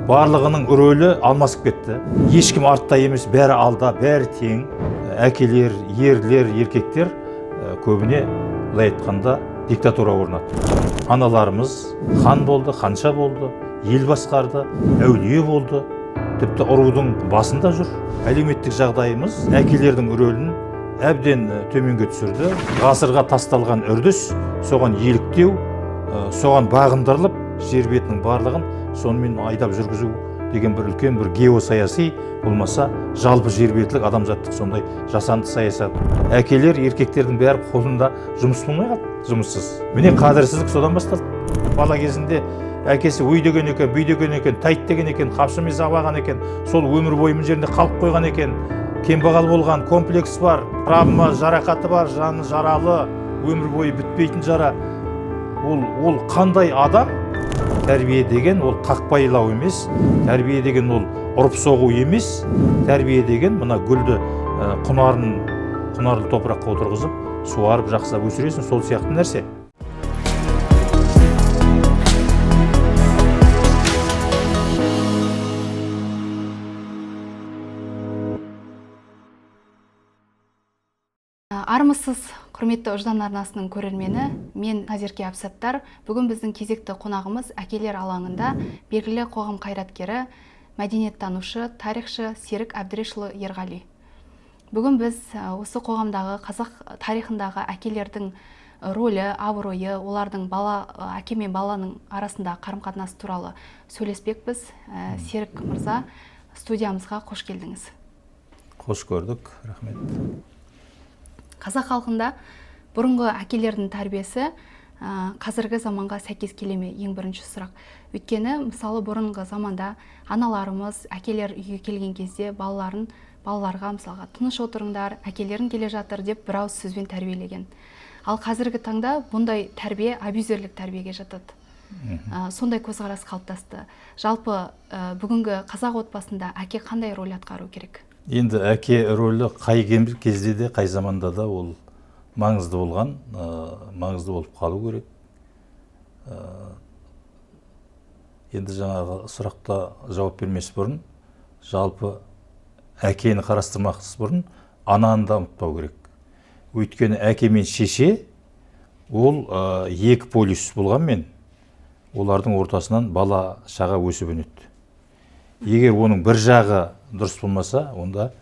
Барлығының рөлі алмасып кетті. Ешкім артта емес, бәрі алда, бәрі тең. Әкелер, ерлер, еркектер көбіне былай айтқанда диктатура орнатты. Аналарымыз хан болды, ханша болды, ел басқарды, әулие болды, тіпті ұрудың басында жүр. Әлеуметтік жағдайымыз әкелердің рөлін әбден төменге түсірді. Ғасырға тасталған үрдіс, соған еліктеу, соған бағындырылып, жер бетінің барлығын сонымен айдап жүргізу деген бір үлкен бір геосаяси, болмаса жалпы жер бетілік адамзаттық сондай жасанды саясат. Әкелер, еркектердің бәрі қолында жұмыс болмай қалды, жұмыссыз. Міне қадірсіздік содан басталды. Бала кезінде әкесі өй деген екен, бүй деген екен, тайт деген екен, қапшымен сабаған екен, сол өмір бойы мына жерінде қалып қойған екен, кембағал болған, комплекс бар, травма, жарақаты бар, жаны жаралы, өмір бойы бітпейтін жара. Ол қандай адам? Тәрбие деген ол қақпайлау емес, тәрбие деген ол ұрып соғу емес, тәрбие деген мына гүлді құнарлы топыраққа отырғызып, суарып, жақсылап өсіресің, сол сияқты нәрсе. Армысыз, құрметті Ұждан арнасының көрермені, мен Назерке Әбсаттар. Бүгін біздің кезекті қонағымыз әкелер алаңында белгілі қоғам қайраткері, мәдениеттанушы, тарихшы Серік Әбдірешұлы Ерғали. Бүгін біз осы қоғамдағы, қазақ тарихындағы әкелердің рөлі, абыройы, олардың әке мен баланың арасындағы қарым-қатынасы туралы сөйлеспекпіз. Серік мырза, студиямызға қош келдіңіз. Қош көрдік, рахмет. Қазақ халқында бұрынғы әкелердің тәрбиесі қазіргі заманға сәйкес келе ме? Ең бірінші сұрақ. Өйткені, мысалы, бұрынғы заманда аналарымыз, әкелер үйге келген кезде балаларға мысалға тыныш отырыңдар, әкелерің келе жатыр деп бір ауыз сөзбен тәрбиелеген. Ал қазіргі таңда бұндай тәрбие абьюзерлік тәрбиеге жатады. Сондай көзқарас қалыптасты. Жалпы, бүгінгі қазақ отбасында әке қандай рөл атқару керек? Енді әке рөлі қай кезде де, қай заманда да ол маңызды болған, маңызды болып қалу керек. Енді жаңағы сұрақта жауап бермес бұрын, жалпы әкені қарастырмас бұрын ананы да ұмытпау керек. Өйткені әке мен шеше ол екі полюс болғанмен олардың ортасынан бала шаға өсіп өнеді. Егер оның бір жағы дұрыс болмаса, онда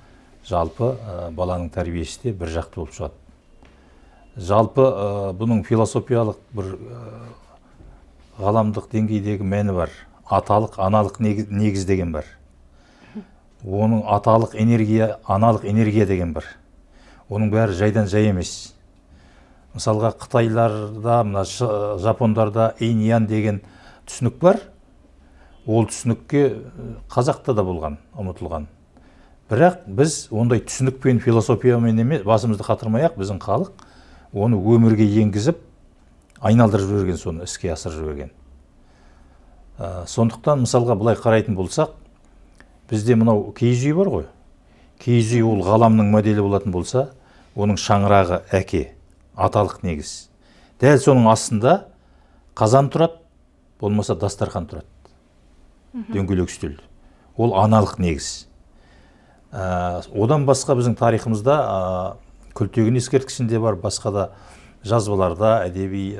жалпы баланың тәрбиесі де бір жақты болып шығады. Жалпы бұның философиялық бір ғаламдық деңгейдегі мәні бар. Аталық, аналық негіз деген бар. Оның аталық энергия, аналық энергия деген бар. Оның бәрі жайдан жай емес. Мысалға, Қытайларда, мына Жапондарда инь-ян деген түсінік бар. Ол түсінікке қазақта да болған, ұмытылған. Бірақ біз ондай түсінікпен, философиямен емес, басымызды қатырмай-ақ, біздің халық оны өмірге енгізіп, айналдырып жіберген, соны іске асырып жіберген. Сондықтан мысалға былай қарайтын болсақ, бізде мынау киіз үй бар ғой. Киіз үй ол ғаламның моделі болатын болса, оның шаңырағы әке, аталық негіз. Дәл соның астында қазан тұрады, болмаса дастархан тұрады. Дөңгелек үстел. Ол аналық негіз. Одан басқа біздің тарихымызда, Күлтегін ескерткішінде бар, басқа да жазбаларда, әдеби,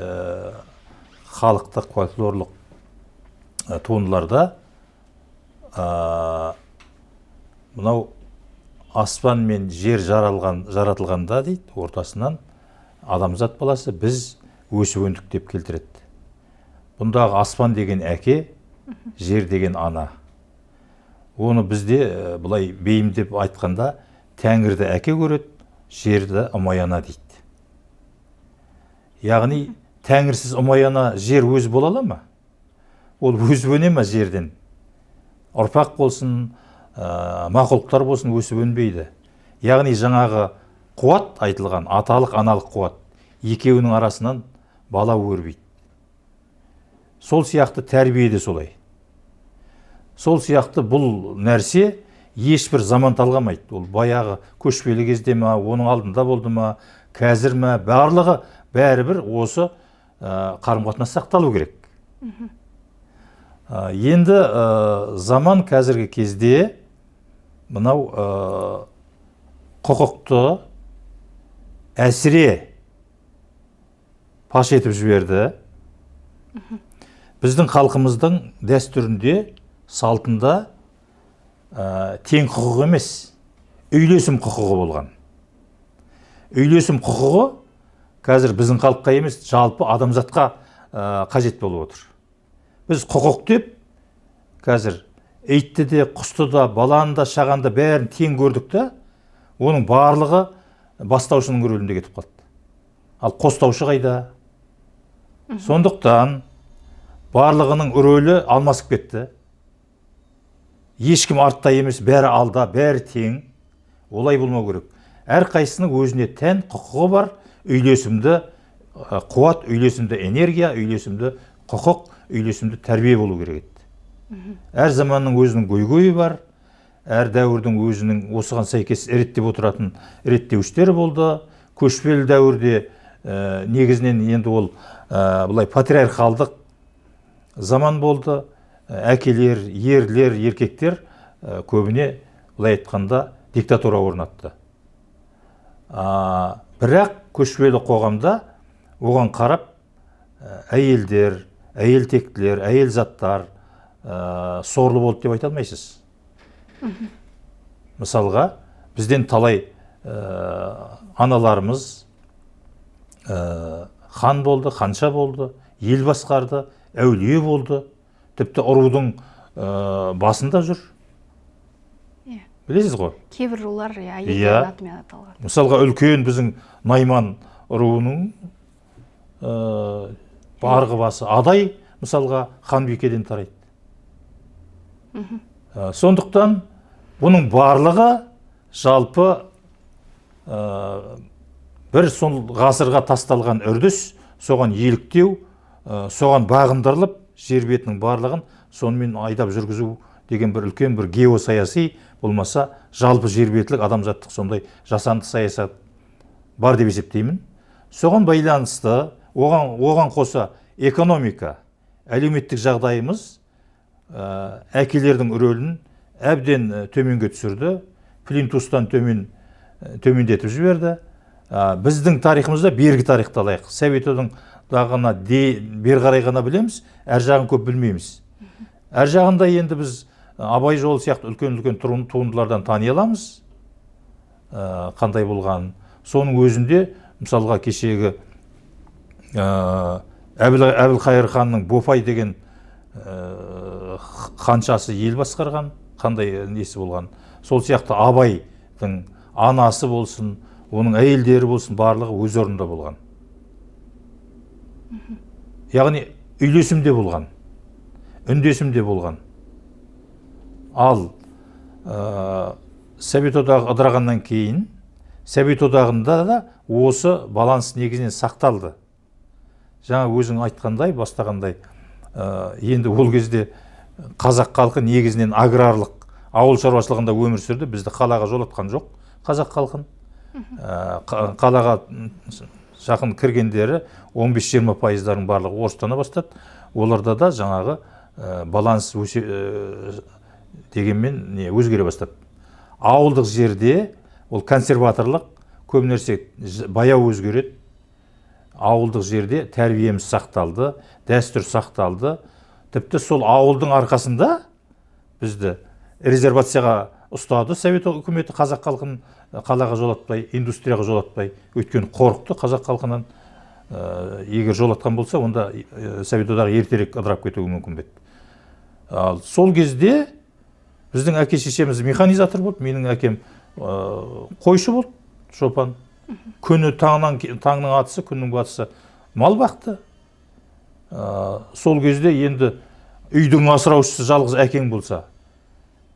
халықтық, фольклорлық, туындыларда, мынау аспан мен жер жаратылғанда дейді, ортасынан адамзат баласы біз өсіп өндік деп келтіреді. Бұндағы аспан деген әке, жер деген ана. Оны бізде былай бейімдеп айтқанда, тәңірді әке көреді, жерді Ұмай ана дейді. Яғни тәңірсіз Ұмай ана жер өзі бола ала ма? Ол өсіп өне ма жерден? Ұрпақ болсын, мақұлықтар болсын өсіп өнбейді. Яғни жаңағы қуат айтылған, аталық, аналық қуат, екеуінің арасынан бала өрбиді. Сол сияқты тәрбие де солай. Сол сияқты бұл нәрсе ешбір заман талғамайды. Ол баяғы көшпелі кезде ма, оның алдында болды ма, қазір ма, барлығы бәрібір осы қарым-қатынас сақталу керек. Енді заман қазіргі кезде мынау құқықты әсіре паш етіп жіберді. Біздің халқымыздың дәстүрінде, салтында тең құқық емес, үйлесім құқығы болған. Үйлесім құқығы қазір біздің халыққа емес, жалпы адамзатқа қажет болып отыр. Біз құқық деп қазір итті де, құсты да, баланы да, шағаны да бәрін тең көрдік та, оның барлығы бастаушының рөлінде кетіп қалды. Ал қостаушы қайда? Сондықтан барлығының рөлі алмасып кетті. Ешкім артта емес, бәрі алда, бәрі тең. Олай болмау керек. Әрқайсысының өзіне тән құқығы бар, үйлесімді қуат, үйлесімді энергия, үйлесімді құқық, үйлесімді тәрбие болу керек еді. Әр заманның өзінің көйгөйі бар, әр дәуірдің өзінің осыған сәйкес реттеп отыратын реттеуіштері болды. Көшпелі дәуірде негізінен енді ол былай патриархалдық заман болды. Әкелер, ерлер, еркектер көбіне былай айтқанда диктатура орнатты. Бірақ көшпелі қоғамда оған қарап әйелдер, әйел тектілер, әйел заттар сорлы болды деп айта алмайсыз. Мысалға, бізден талай аналарымыз хан болды, ханша болды, ел басқарды, әулие болды, тіпті ұрудың басында жүр. Білесіз ғой? Кейбір рулар әйелдердің атымен аталған. Мысалға, үлкен біздің Найман руының барғы басы Адай, мысалға, Ханбикеден тарайды. Сондықтан бұның барлығы жалпы бір сол ғасырға тасталған үрдіс, соған еліктеу, соған бағындырылып, жер бетінің барлығын сонымен айдап жүргізу деген бір үлкен бір геосаяси, болмаса жалпы жер бетілік адамзаттық сондай жасанды саясат бар деп есептеймін. Соған байланысты оған қоса экономика, әлеуметтік жағдайымыз әкелердің рөлін әбден төменге түсірді, плинтустан төмендетіп жіберді. Біздің тарихымызда бергі тарихты алайық. Совет одағына бері қарай ғана білеміз, әр жағын көп білмейміз. Әр жағында енді біз Абай жолы сияқты үлкен-үлкен туындылардан тани аламыз, қандай болғанын. Соның өзінде, мысалға, кешегі Әбілқайыр ханның Бопай деген ханшасы ел басқарған, қандай несі болған. Сол сияқты Абайдың анасы болсын, оның әйелдері болсын, барлығы өз орнында болған. Яғни үйлесімде болған, үндесімде болған. Ал Совет одағы ыдырағаннан кейін, Совет одағында да осы баланс негізінен сақталды. Жаңа өзің айтқандай, бастағандай, енді ол кезде қазақ халқы негізінен аграрлық ауыл шаруашылығында өмір сүрді, бізді қалаға жолатқан жоқ қазақ халқын. Қалаға жақын кіргендері 15-20 пайыздардың барлығы орыстана бастады. Оларда да жаңағы баланс өсе, дегенмен не өзгере бастады. Ауылдық жерде ол консерваторлық көп нәрсе баяу өзгереді. Ауылдық жерде тәрбиеміз сақталды, дәстүр сақталды. Тіпті сол ауылдың арқасында бізді резервацияға ұстады Совет үкіметі, қазақ халқын қалаға жолатпай, индустрияға жолатпай, өйткені қорықты қазақ халқынан. Егер жолатқан болса, онда Совет одағы ертерек ыдырап кетуі мүмкін бе еді. Ал сол кезде біздің әке шешеміз механизатор болды, менің әкем қойшы болды, шопан. Күні таңның атысы, күннің батысы мал бақты. Сол кезде енді үйдің асыраушысы жалғыз әкең болса,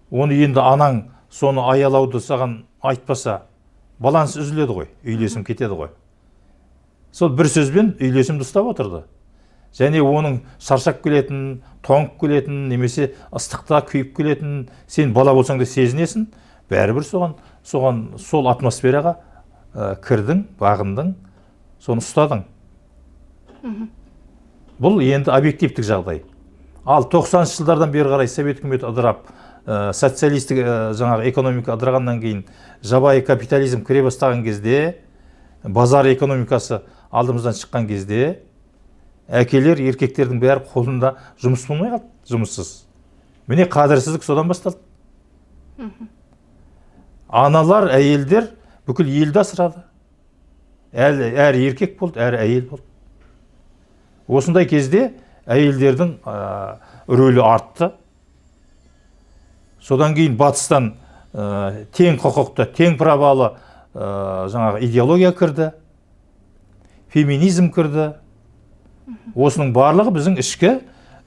оны енді анаң соны аялауды саған айтпаса, баланс үзіледі ғой, үйлесім кетеді ғой. Сол бір сөзбен үйлесімді ұстап отырды. Және оның шаршап келетін, тоңып келетін, немесе ыстықта күйіп келетін, сен бала болсаң да сезінесің, бәрібір соған сол атмосфераға кірдің, бағындың, соны ұстадың. Бұл енді объективтік жағдай. Ал 90-шы жылдардан бері қарай Совет үкіметі ыдырап, социалистік жаңағы экономика ыдырағаннан кейін жабайы капитализм кіре бастаған кезде, базар экономикасы алдымыздан шыққан кезде әкелер, еркектердің бәрі қолында жұмыс болмай қалды, жұмыссыз. Міне, қадірсіздік содан басталды. Аналар, әйелдер бүкіл елді асырады. Әрі еркек болды, әрі әйел болды. Осындай кезде әйелдердің рөлі артты. Содан кейін батыстан тең құқықты, тең правалы жаңағы идеология кірді, феминизм кірді. Осының барлығы біздің ішкі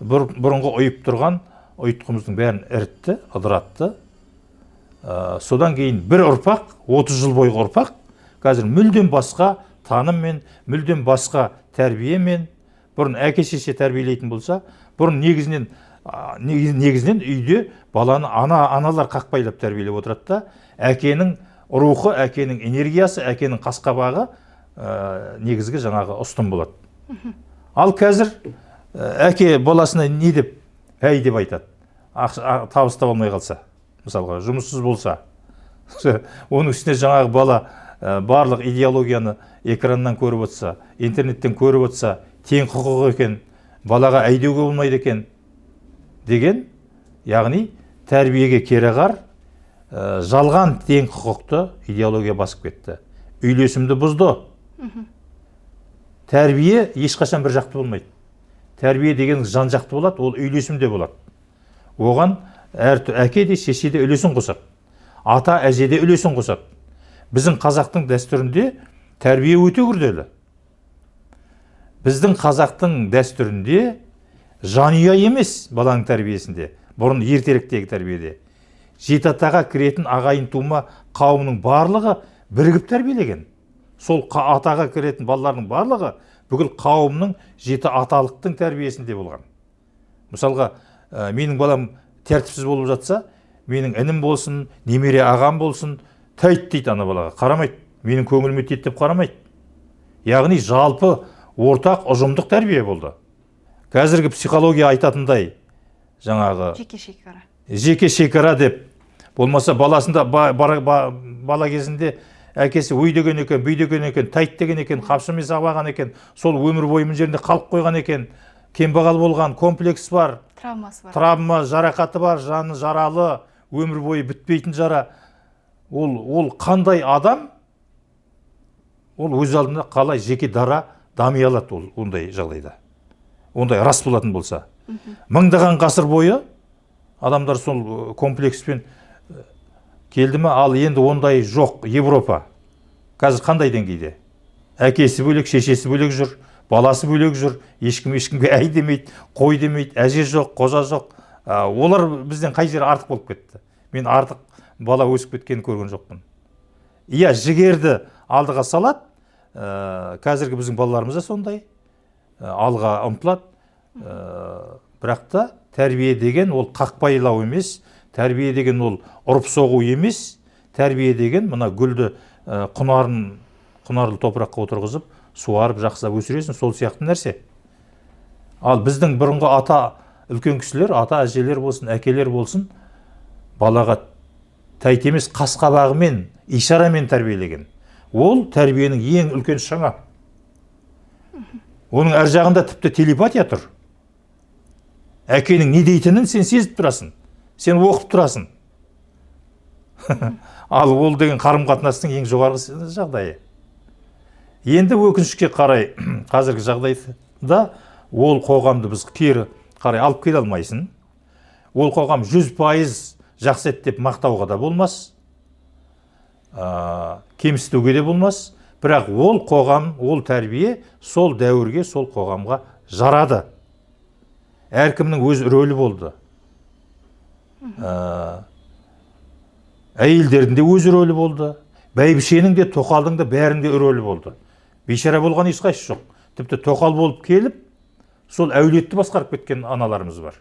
бұрынғы ұйып тұрған ұйытқымыздың бәрін ірітті, ыдыратты. Содан кейін бір ұрпақ, 30 жыл бойғы ұрпақ қазір мүлдем басқа таныммен, мүлдем басқа тәрбиемен. Бұрын әке шеше тәрбиелейтін болса, бұрын негізінен үйде баланы аналар қақпайлап тәрбиелеп отырады да, әкенің рухы, әкенің энергиясы, әкенің қасқабағы негізгі жаңағы ұстын болады. Ал қазір әке баласына не деп, әй деп айтады? Табыс таба алмай қалса, мысалға, жұмыссыз болса, оның үстіне жаңағы бала барлық идеологияны экраннан көріп отырса, интернеттен көріп отырса, тең құқық екен, балаға әйдеуге болмайды екен деген, яғни тәрбиеге кереғар, жалған тең құқықты идеология басып кетті, үйлесімді бұзды. Тәрбие ешқашан бір жақты болмайды. Тәрбие деген жан жақты болады, ол үйлесімде болады. Оған әр әке де, шеше де үлесін қосады, ата әже де үлесін қосады. Біздің қазақтың дәстүрінде тәрбие өте күрделі. Біздің қазақтың дәстүрінде жанұя емес, баланың тәрбиесінде, бұрын ертеректегі тәрбиеде жеті атаға кіретін ағайын тума қауымның барлығы бірігіп тәрбиелеген. Сол атаға кіретін балалардың барлығы бүкіл қауымның, жеті аталықтың тәрбиесінде болған. Мысалға, менің балам тәртіпсіз болып жатса, менің інім болсын, немере ағам болсын, тәйт дейді ана балаға, қарамайды, менің көңіліме тиеді деп қарамайды. Яғни жалпы ортақ ұжымдық тәрбие болды. Қазіргі психология айтатындай жаңағы жеке шекара, жеке шекара деп, болмаса баласында бала кезінде әкесі өй деген екен, бүй деген екен, тәйт деген екен, қапшымен сабаған екен, сол өмір бойы мына жерінде қалып қойған екен, кембағал болған, комплекс бар, травмасы бар, травма, жарақаты бар, жаны жаралы, өмір бойы бітпейтін жара. Ол қандай адам? Ол өз алдына қалай жеке дара дами алады? Ол ондай жағдайда, ондай рас болатын болса, мыңдаған ғасыр бойы адамдар сол комплекспен келді ме? Ал енді ондай жоқ. Европа қазір қандай деңгейде? Әкесі бөлек, шешесі бөлек жүр, баласы бөлек жүр, ешкім ешкімге әй демейді, қой демейді, әже жоқ, қожа жоқ. Олар бізден қай жері артық болып кетті? Мен артық бала өсіп кеткенін көрген жоқпын. Иә, жігерді алдыға салады. Қазіргі біздің балаларымыз да сондай, алға ұмтылады. Бірақ та тәрбие деген ол қақпайлау емес, тәрбие деген ол ұрып соғу емес, тәрбие деген мына гүлді құнарын, құнарлы топыраққа отырғызып, суарып, жақсылап өсіресің, сол сияқты нәрсе. Ал біздің бұрынғы ата, үлкен кісілер, ата әжелер болсын, әкелер болсын, балаға тәйт емес, қас қабағымен, ишарамен тәрбиелеген. Ол тәрбиенің ең үлкен шыңы. Оның ар жағында тіпті телепатия тұр. Әкенің не дейтінін сен сезіп тұрасың, сен оқып тұрасың. Ал ол деген қарым қатынастың ең жоғарғы жағдайы. Енді өкінішке қарай, қазіргі жағдайда ол қоғамды біз кері қарай алып келе алмайсың. Ол қоғам 100% жақсы еді деп мақтауға да болмас, кемсітуге де болмас. Бірақ ол қоғам, ол тәрбие сол дәуірге, сол қоғамға жарады. Әркімнің өз рөлі болды. Әйелдердің де өз рөлі болды, бәйбішенің де, тоқалдың да, бәрінің де рөлі болды. Бейшара болған ешқайсысы жоқ. Тіпті тоқал болып келіп, сол әулетті басқарып кеткен аналарымыз бар.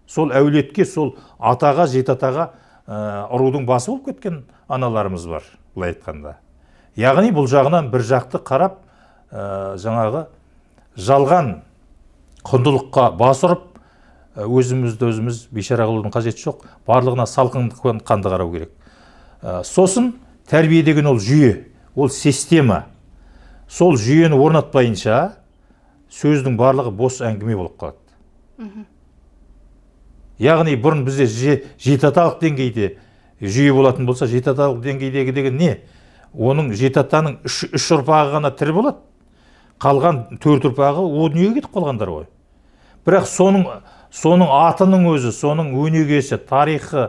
Сол әулетке, сол атаға, жеті атаға, рудың басы болып кеткен аналарымыз бар, былай айтқанда. Яғни бұл жағынан бір жақты қарап, жаңағы жалған құндылыққа бас ұрып, Өзімізді өзіміз бейшара қылудың қажеті жоқ. Барлығына салқын қанды қарау керек. Сосын тәрбие деген ол жүйе, ол система. Сол жүйені орнатпайынша сөздің барлығы бос әңгіме болып қалады. Яғни бұрын бізде жеті аталық деңгейде жүйе болатын болса, жеті аталық деңгейдегі деген не? Оның жеті атаның үш ұрпағы ғана тірі болады. Қалған 4 ұрпағы о дүниеге кетіп қалғандар ғой. Бірақ соның атының өзі, соның өнегесі, тарихы,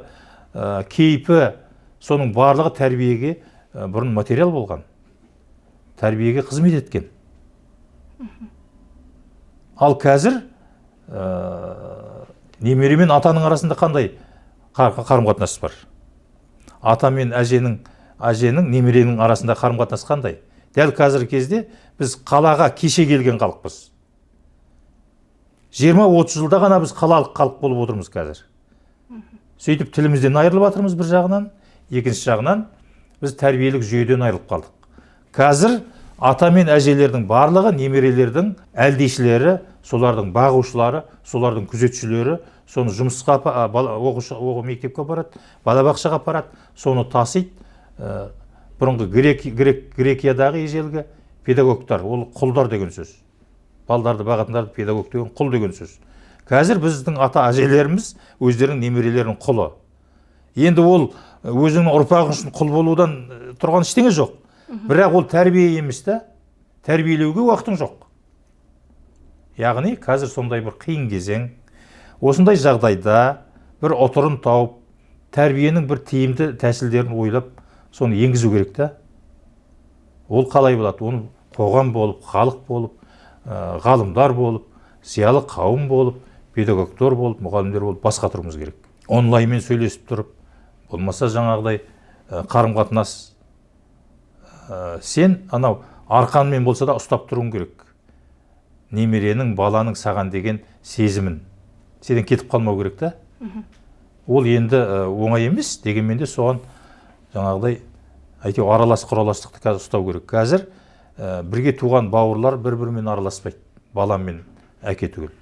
кейпі, соның барлығы тәрбиеге бұрын материал болған. Тәрбиеге қызмет еткен. Ал қазір немере мен атаның арасында қандай қарым-қатынас бар? Ата мен әженің, немеренің арасында қарым-қатынас қандай? Дәл қазіргі кезде біз қалаға кеше келген халықпыз. 20-30 жылда ғана біз қалалық халық болып отырмыз қазір. Сөйтіп тілімізден айырылып жатырмыз бір жағынан, екінші жағынан біз тәрбиелік жүйеден айырылып қалдық. Қазір ата мен әжелердің барлығы немерелердің әлдейшілері, солардың бағушылары, солардың күзетшілері, соны жұмысқа оқу мектепке апарады, балабақшаға апарады, соны тасиды. Бұрынғы Грекиядағы ежелгі педагогтар, ол құлдар деген сөз. Балдарды бағатындарды педагог деген құл деген сөз. Қазір біздің ата әжелеріміз өздерінің немерелерінің құлы. Енді ол өзінің ұрпағы үшін құл болудан тұрған ештеңе жоқ. Бірақ ол тәрбие емес та, тәрбиелеуге уақытың жоқ. Яғни қазір сондай бір қиын кезең. Осындай жағдайда бір отырын тауып, тәрбиенің бір тиімді тәсілдерін ойлап, соны енгізу керек та. Ол қалай болады? Оны қоғам болып, халық болып, ғалымдар болып, зиялы қауым болып, педагогтар болып, мұғалімдер болып бас қатыруымыз керек. Онлайнмен сөйлесіп тұрып, болмаса жаңағыдай қарым-қатынас, сен анау арқанмен болса да ұстап тұруың керек. Немеренің, баланың саған деген сезімін. Сенен кетіп қалмау керек та. Ол енді оңай емес, дегенмен де соған жаңағыдай әйтеуір аралас құраластықты қазір ұстау керек. Қазір бірге туған бауырлар бір-бірімен араласпайды, бала мен әке түгіл.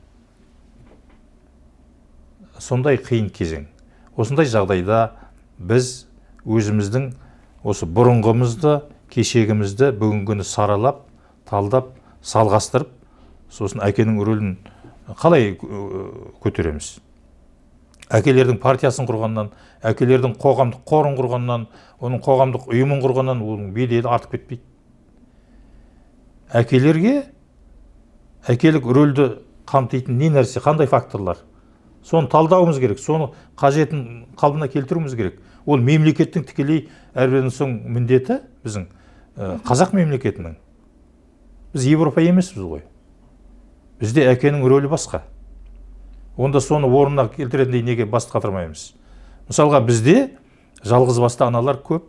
Сондай қиын кезең. Осындай жағдайда біз өзіміздің осы бұрынғымызды, кешегімізді, бүгінгіні саралап, талдап, салғастырып, сосын әкенің рөлін қалай көтереміз? Әкелердің партиясын құрғаннан, әкелердің қоғамдық қорын құрғаннан, оның қоғамдық ұйымын құрғаннан оның беделі артып кетпейді. Әкелерге әкелік рөлді қамтитын не нәрсе, қандай факторлар? Соны талдауымыз керек, соны қажетін қалпына келтіруіміз керек. Ол мемлекеттің тікелей әрбірінен соң міндеті біздің, қазақ мемлекетінің. Біз Европа емеспіз ғой. Бізде әкенің рөлі басқа. Онда соны орнына келтіретіндей неге бас қатырмаймыз? Мысалға бізде жалғыз басты аналар көп.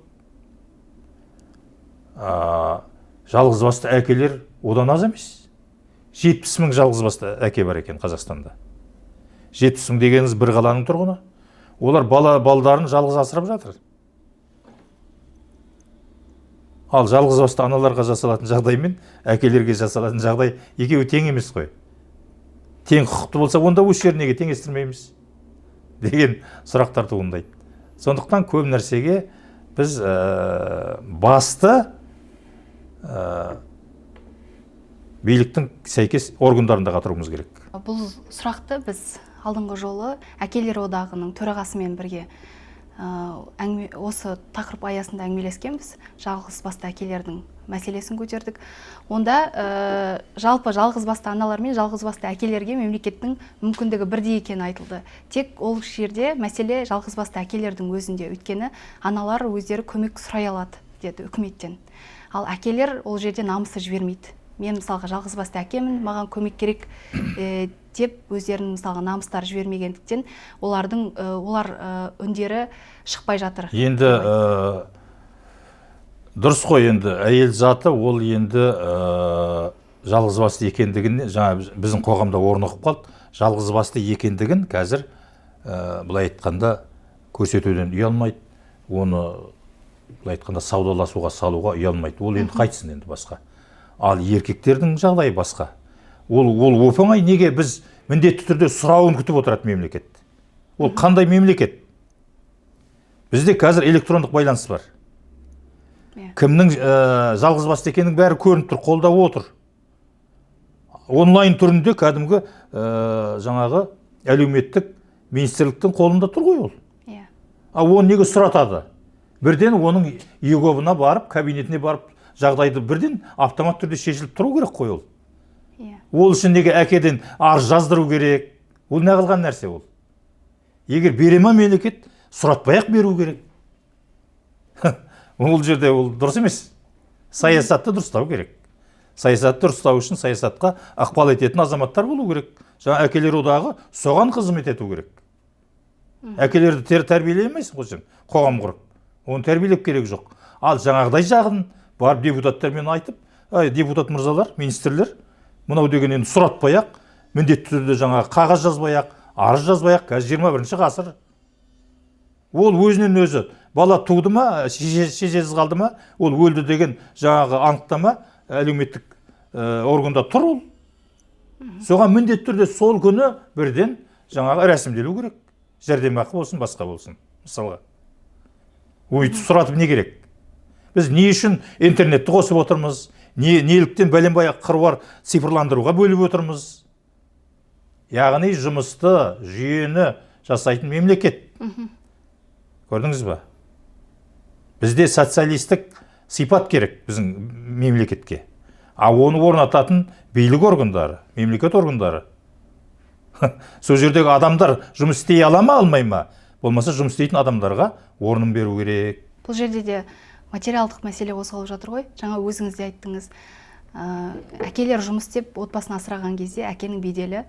Жалғыз басты әкелер одан аз емес. 70 мың жалғыз басты әке бар екен Қазақстанда. 70 мың дегеніңіз бір қаланың тұрғыны. Олар балдарын жалғыз асырап жатыр. Ал жалғыз басты аналарға жасалатын жағдай мен әкелерге жасалатын жағдай екеуі тең емес қой. Тең құқықты болса, онда осы жерін неге теңестірмейміз деген сұрақтар туындайды. Сондықтан көп нәрсеге біз басты биліктің сәйкес органдарында қатыруымыз керек. Бұл сұрақты біз алдыңғы жолы Әкелер одағының төрағасымен бірге осы тақырып аясында әңгімелескенбіз. Жалғыз басты әкелердің мәселесін көтердік. Онда жалпы жалғыз басты аналар мен жалғыз басты әкелерге мемлекеттің мүмкіндігі бірдей екені айтылды. Тек ол жерде мәселе жалғыз басты әкелердің өзінде, өйткені аналар өздері көмек сұрай алады деді үкіметтен. Ал әкелер ол жерде намысы жібермейді. Мен мысалға жалғыз басты әкемін, маған көмек керек деп өздерінің мысалға намыстары жібермегендіктен олардың олар үндері шықпай жатыр. Енді дұрыс қой, енді әйел заты ол енді жалғыз басты екендігін жаңа біздің қоғамда орнығып қалды. Жалғыз басты екендігін қазір былай айтқанда көрсетуден ұялмайды, оны былай айтқанда саудаласуға салуға ұялмайды. Ол енді қайтсын енді басқа. Ал еркектердің жағдайы басқа. Ол оп-оңай, неге біз міндетті түрде сұрауын күтіп отырады мемлекет. Ол қандай мемлекет? Бізде қазір электрондық байланыс бар. Кімнің жалғыз басты екенінің бәрі көрініп тұр, қолда отыр. Онлайн түрінде кәдімгі жаңағы әлеуметтік министрліктің қолында тұр ғой ол. А оны неге сұратады? Бірден оның еговына барып, кабинетіне барып, жағдайды бірден автомат түрде шешіліп тұру керек қой ол. Ол үшін неге әкеден арыз жаздыру керек? Ол не қылған нәрсе ол? Егер бере ма мемлекет, сұратпай-ақ беру керек. Ол жерде ол дұрыс емес. Саясатты дұрыстау керек. Саясатты дұрыстау үшін саясатқа ықпал ететін азаматтар болу керек. Жаңа әкелер одағы соған қызмет ету керек. Әкелерді тәрбиелей алмайсың ғой сен, қоғам құрып. Оны тәрбиелеп керек жоқ. Ал жаңағыдай жағын барып депутаттармен айтып, ай, депутат мырзалар, министрлер, мынау деген енді сұратпай-ақ, міндетті түрде жаңағы қағаз жазбай-ақ, арыз жазбай-ақ, қазір 21 ғасыр. Ол өзінен өзі бала туды ма, шешесіз қалды ма, ол өлді деген жаңағы анықтама әлеуметтік органда тұр ол. Соған міндетті түрде сол күні бірден жаңағы рәсімделу керек. Жәрдемақы болсын, басқа болсын. Мысалға. Өйтіп сұратып не керек? Біз не үшін интернетті қосып отырмыз? Неліктен бәленбай қыруар цифрландыруға бөліп отырмыз? Яғни жұмысты, жүйені жасайтын мемлекет. Көрдіңіз ба? Бізде социалистік сипат керек біздің мемлекетке. А оны орнататын билік органдары, мемлекет органдары. Сол жердегі адамдар жұмыс істей ала ма, алмай ма? Болмаса жұмыс істейтін адамдарға орнын беру керек. Бұл жерде де материалдық мәселе қозғалып жатыр ғой. Жаңа өзіңіз де айттыңыз. Әкелер жұмыс істеп отбасын асыраған кезде әкенің беделі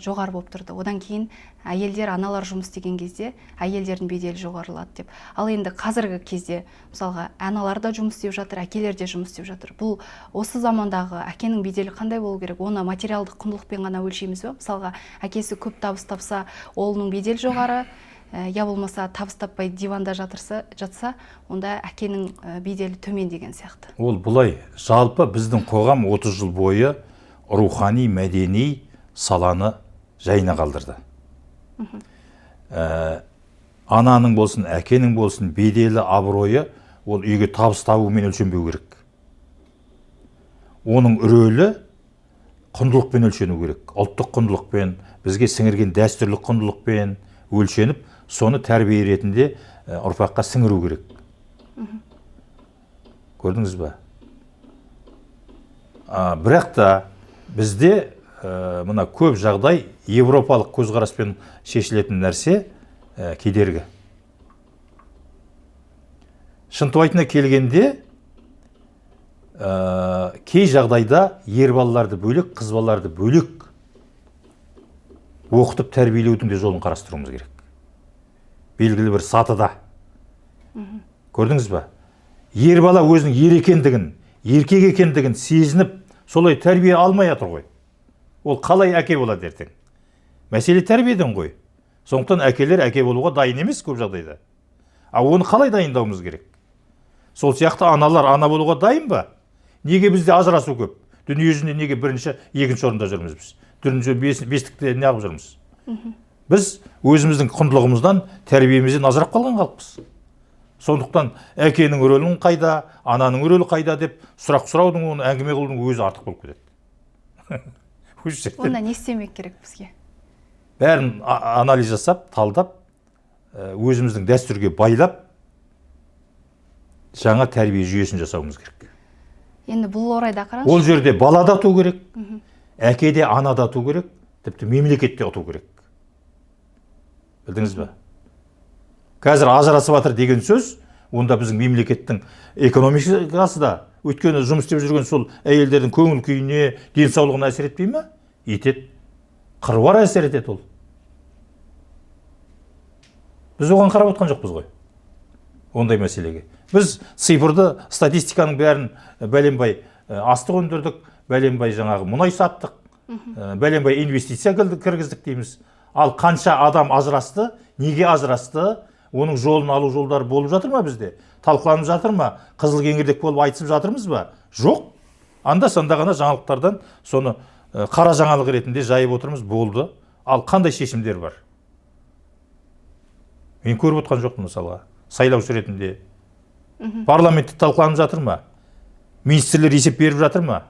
жоғары болып тұрды. Одан кейін әйелдер, аналар жұмыс істеген кезде әйелдердің беделі жоғарылады деп. Ал енді қазіргі кезде мысалға аналар да жұмыс істеп жатыр, әкелер де жұмыс істеп жатыр. Бұл осы замандағы әкенің беделі қандай болу керек? Оны материалдық құндылықпен ғана өлшейміз бе? Мысалға әкесі көп табыс тапса, оның беделі жоғары, я болмаса табыс таппай диванда жатса, онда әкенің беделі төмен деген сияқты. Ол бұлай, жалпы біздің қоғам 30 жыл бойы рухани, мәдени саланы жайына қалдырды. Ананың болсын, әкенің болсын беделі, абыройы ол үйге табыс табумен өлшенбеу керек. Оның рөлі құндылықпен өлшену керек. Ұлттық құндылықпен, бізге сіңірген дәстүрлі құндылықпен өлшеніп, соны тәрбие ретінде ұрпаққа сіңіру керек. Көрдіңіз ба? Бірақ та бізде мына көп жағдай европалық көзқараспен шешілетін нәрсе кедергі. Шынтуайтына келгенде, кей жағдайда ер балаларды бөлек, қыз балаларды бөлек оқытып тәрбиелеудің де жолын қарастыруымыз керек. Белгілі бір сатыда. Көрдіңіз ба? Ер бала өзінің ер екендігін, еркек екендігін сезініп, солай тәрбие алмай жатыр ғой. Ол қалай әке болады ертең? Мәселе тәрбиеден ғой. Сондықтан әкелер әке болуға дайын емес көп жағдайда. А оны қалай дайындауымыз керек? Сол сияқты аналар ана болуға дайын ба? Неге бізде ажырасу көп? Дүние жүзінде неге бірінші, екінші орында жүрміз біз? Төртінші, бестікте неғып жүрміз? Біз өзіміздің құндылығымыздан, тәрбиемізден ажырап қалған халықпыз. Сондықтан әкенің рөлін қайда, ананың рөлі қайда деп сұрақ сұраудың, оны әңгіме қылудың өзі артық болып кетеді. Онда не істемек керек бізге? Бәрін анализ жасап, талдап, өзіміздің дәстүрге байлап, жаңа тәрбие жүйесін жасауымыз керек. Енді бұл орайда қараңызшы. Ол жерде бала да ұту керек, әке де, ана да ұту керек, тіпті мемлекет те ұту керек. Білдіңіз бе? Қазір ажырасып жатыр деген сөз, онда біздің мемлекеттің экономикасы да, өйткені жұмыс істеп жүрген сол әйелдердің көңіл күйіне, денсаулығына әсер етпей ме? Етеді. Қыруар әсер етеді ол. Біз оған қарап отқан жоқпыз ғой. Ондай мәселеге. Біз цифрды, статистиканың бәрін бәленбай астық өндірдік, бәленбай жаңағы мұнай саттық, бәленбай инвестиция кіргіздік дейміз. Ал қанша адам ажырасты, неге ажырасты, оның жолын алу жолдары болып жатыр ма бізде? Талқыланып жатыр ма? Қызыл кеңірдек болып айтысып жатырмыз ба? Жоқ. Анда-санда ғана жаңалықтардан соны Қара жаңалық ретінде жайып отырмыз, болды. Ал қандай шешімдер бар? Мен көріп отқан жоқпын мысалға. Сайлаушы ретінде. Парламентте талқыланып жатыр ма? Министрлер есеп беріп жатыр ма?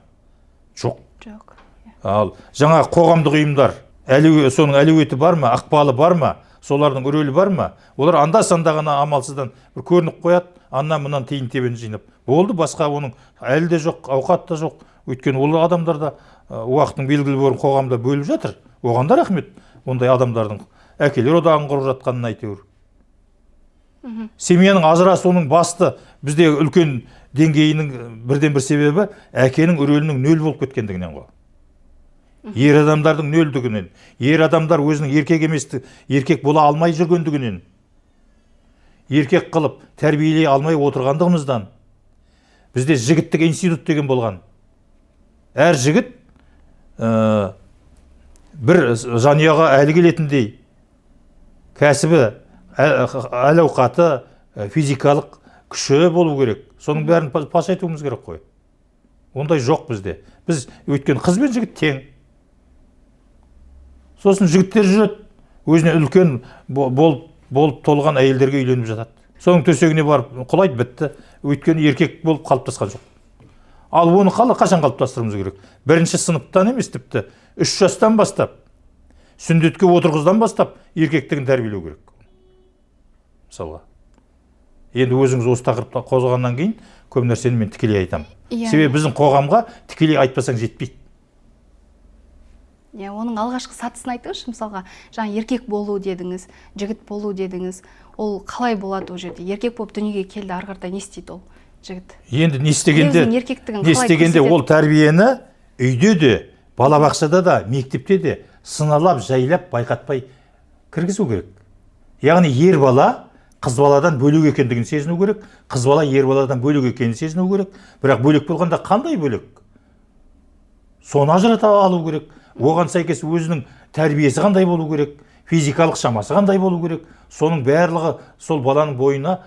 Жоқ. Жоқ. Ал жаңа қоғамдық ұйымдар, соның әлеуеті бар ма, ықпалы бар ма, солардың рөлі бар ма? Олар анда-санда ғана амалсыздан бір көрініп қояды, аннан-мыннан тиын тебен жинап. Болды, басқа оның әлі де жоқ, ауқат та жоқ. Өйткені ол адамдар да уақыттың белгілі бөлігін қоғамда бөліп жатыр. Оған да рахмет. Ондай адамдардың әкелер одағын құрып жатқанын әйтеуір. Семьяның ажырасуының басты бізде үлкен деңгейінің бірден бір себебі әкенің рөлінің нөл болып кеткендігінен ғой. Ер адамдардың нөлдігінен, ер адамдар өзінің еркек еместі, еркек бола алмай жүргендігінен, еркек қылып тәрбиелей алмай отырғандығымыздан. Бізде жігіттік институт деген болған. Әр жігіт бір жанұяға әлі келетіндей кәсібі, әл ауқаты, физикалық күші болу керек. Соның бәрін паш етуіміз керек қой. Ондай жоқ бізде. Біз өйткені қыз бен жігіт тең. Сосын жігіттер жүреді, өзіне үлкен болып толған әйелдерге үйленіп жатады. Соның төсегіне барып құлайды, бітті. Өйткені еркек болып қалыптасқан жоқ. Ал оны қашан қалыптастыруымыз керек? Бірінші сыныптан емес, тіпті 3 жастан бастап, сүндетке отырғыздан бастап еркектігін тәрбиелеу керек. Мысалға. Енді өзіңіз осы тақырыпты қозғағаннан кейін көп нәрсені мен тікелей айтамын. Себебі біздің қоғамға тікелей айтпасаң жетпейді. Иә, оның алғашқы сатысын айтыңызшы, мысалға, жаңа еркек болу дедіңіз, жігіт болу дедіңіз. Ол қалай болады ол жерде? Еркек болып дүниеге келді, ары қарата не істейді ол жігіт? Енді не істегенде, Өзінің еркектігін не қалай істегенде көрсетеді? Ол тәрбиені үйде де, балабақшада да, мектепте де сыналап, жайлап, байқатпай кіргізу керек. Яғни ер бала қыз баладан бөлек екендігін сезіну керек, қыз бала ер баладан бөлек екенін сезіну керек. Бірақ бөлек болғанда қандай бөлек? Соны ажырата алу керек. Оған сәйкес өзінің тәрбиесі қандай болу керек, физикалық шамасы қандай болу керек, соның барлығы сол баланың бойына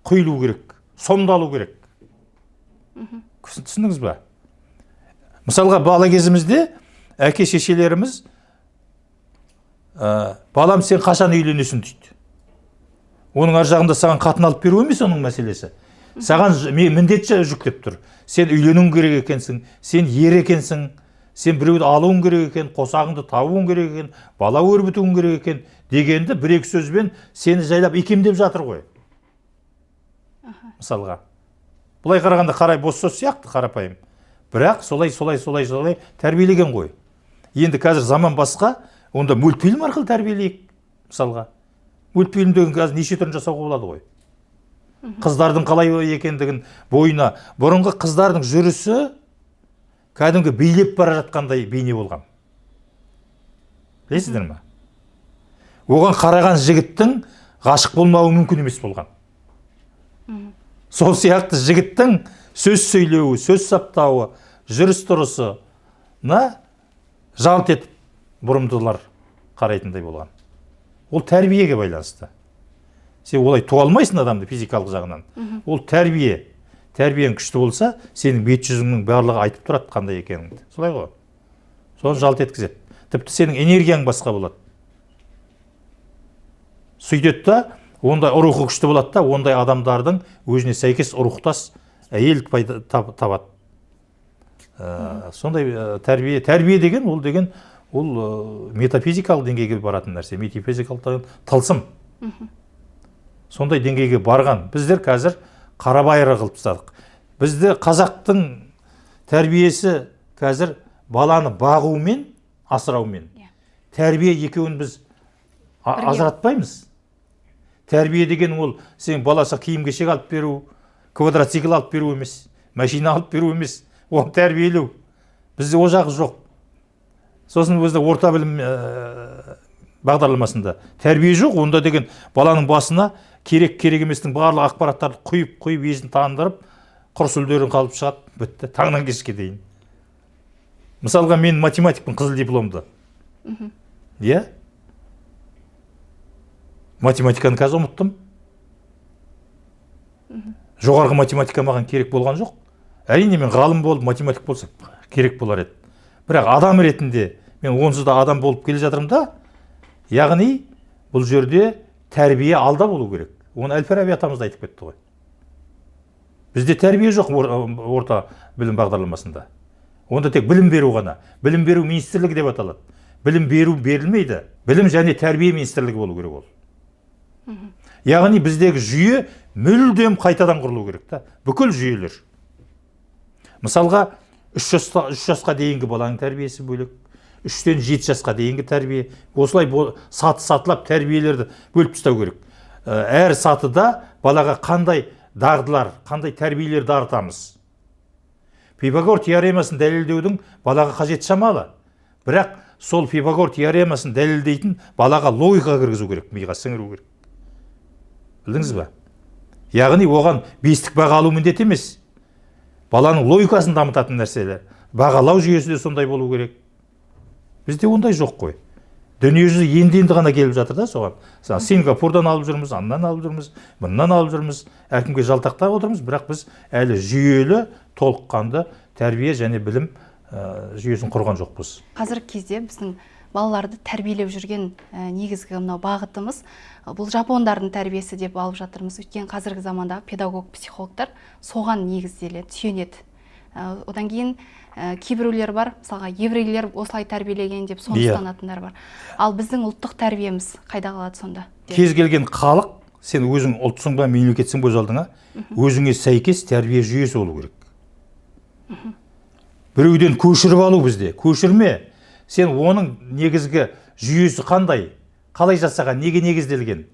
құйылу керек, сомдалу керек. Түсіндіңіз ба? Мысалға, бала кезімізде әке шешелеріміз, балам, сен қашан үйленесің дейді. Оның ар жағында саған қатын алып беру емес оның мәселесі. Саған міндет жүктеп тұр. Сен үйленуің керек екенсің, сен ер екенсің, сен біреуді алуың керек екен, қосағыңды табуың керек екен, бала өрбітуің керек екен дегенді бір екі сөзбен сені жайлап икемдеп жатыр ғой. Мысалға. Былай қарағанда қарай бос сөз сияқты қарапайым. Бірақ солай, солай, солай, солай тәрбиелеген ғой. Енді қазір заман басқа, онда мультфильм арқылы тәрбиелейік, мысалға. Мультфильм деген қазір неше түрін жасауға болады ғой. Қыздардың қалай екендігін бойына. Бұрынғы қыздардың жүрісі кәдімгі билеп бара жатқандай бейне болған. Білесіздер ме? Оған қараған жігіттің ғашық болмауы мүмкін емес болған. Сол сияқты жігіттің сөз сөйлеуі, сөз саптауы, жүріс тұрысына жалт етіп бұрымдылар қарайтындай болған. Ол тәрбиеге байланысты. Сен олай туа алмайсың адамды физикалық жағынан. Ол тәрбие. Тәрбиең күшті болса, сенің бет жүзіңнің барлығы айтып тұрады қандай екеніңді. Солай ғой. Соны жалт еткізеді. Тіпті сенің энергияң басқа болады. Сөйтеді да, ондай рухы күшті болады да, ондай адамдардың өзіне сәйкес рухтас әйел пайда табады. Сондай тәрбие, тәрбие деген ол деген ол метафизикалық деңгейге баратын нәрсе, метафизикалық деген тылсым. Сондай деңгейге барған. Біздер қазір қарабайыр қылып тастадық. Бізде қазақтың тәрбиесі қазір баланы бағумен, асыраумен. Тәрбие екеуін біз Бірге. ажыратпаймыз. Тәрбие деген ол сен балаша киім-кешек алып беру, квадроцикл алып беру емес, машина алып беру емес, оны тәрбиелеу. Бізде ол жағы жоқ. Сосын өзі орта білім бағдарламасында тәрбие жоқ, онда деген баланың басына керек, керек еместің барлық ақпараттарды құйып, құйып есін тандырып, құр сүлдерін қалып шығады, бітті, таңнан кешке дейін. Мысалға, мен математикпін, қызыл дипломды. Иә? Математиканы қазір ұмыттым. Жоғарғы математика маған керек болған жоқ. Әрине, мен ғалым болып, математик болсам керек болар еді. Бірақ адам ретінде мен онсыз да адам болып келе жатырмын да. Яғни бұл жерде тәрбие алда болу керек. Оны Әл-Фараби атамыз да айтып кетті ғой. Бізде тәрбие жоқ орта білім бағдарламасында. Онда тек білім беру ғана. Білім беру министрлігі деп аталады. Білім беру берілмейді. Білім және тәрбие министрлігі болу керек ол. Яғни біздегі жүйе мүлдем қайтадан құрылу керек та. Бүкіл жүйелер. Мысалға, 3 жасқа дейінгі баланың тәрбиесі бөлек, 3-тен 7 жасқа дейінгі тәрбие. Осылай саты-сатылап тәрбиелерді бөліп тастау керек. Әр сатыда балаға қандай дағдылар, қандай тәрбиелерді артамыз. Пифагор теоремасын дәлелдеудің балаға қажет шамалы. Бірақ сол Пифагор теоремасын дәлелдейтін балаға логика кіргізу керек, миға сіңіру керек. Білдіңіз ба? Яғни оған бестік баға алу міндет емес. Баланың логикасын дамытатын нәрселер. Бағалау жүйесі де сондай болу керек. Бізде ондай жоқ қой. Дүниежүзі енді-енді ғана келіп жатыр да соған. Сингапурдан алып жүрміз, аннан алып жүрміз, мыннан алып жүрміз, әркімге жалтақтап отырмыз, бірақ біз әлі жүйелі, толыққанды тәрбие және білім жүйесін құрған жоқпыз. Қазіргі кезде біздің балаларды тәрбиелеп жүрген негізгі мынау бағытымыз бұл жапондардың тәрбиесі деп алып жатырмыз. Өйткені қазіргі замандағы педагог, психологтар соған негізделеді, сүйенеді. Одан кейін кейбіреулер бар, мысалға еврейлер осылай тәрбиелеген деп соны ұстанатындар бар. Ал біздің ұлттық тәрбиеміз қайда қалады сонда? Кез келген халық, сен өзің ұлтсың ба, мемлекетсің ба өз алдыңа, өзіңе сәйкес тәрбие жүйесі болу керек. Біреуден көшіріп алу бізде, көшірме. Сен оның негізгі жүйесі қандай, қалай жасаған, неге негізделген?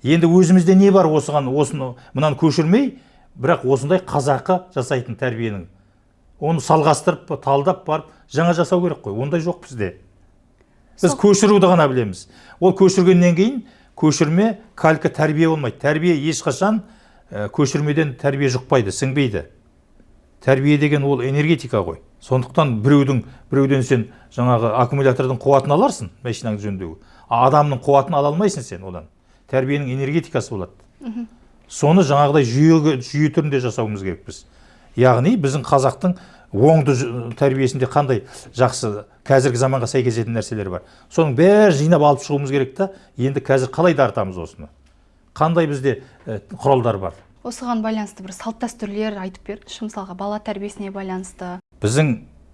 Енді өзімізде не бар осыған, осыны, мынаны көшірмей, бірақ осындай қазақы жасайтын тәрбиенің. Оны салғастырып, талдап барып, жаңа жасау керек қой. Ондай жоқ бізде. Біз көшіруді ғана білеміз. Ол көшіргеннен кейін көшірме, калька тәрбие болмайды. Тәрбие ешқашан көшірмеден тәрбие жұқпайды, сіңбейді. Тәрбие деген ол энергетика ғой. Сондықтан біреуден сен жаңағы аккумулятордың қуатын аларсың, машинаңды жөндеуге. А адамның қуатын ала алмайсың сен одан. Тәрбиенің энергетикасы болады. Соны жаңағыдай жүйе түрінде жасауымыз керек біз. Яғни біздің қазақтың оңды тәрбиесінде қандай жақсы қазіргі заманға сәйкесетін нәрселер бар. Соның бәрін жинап алып шығуымыз керек та. Енді қазір қалай тартамыз осыны? Қандай бізде құралдар бар? Осыған байланысты бір салт дәстүрлер айтып беріңізші, мысалға бала тәрбиесіне байланысты. Біздің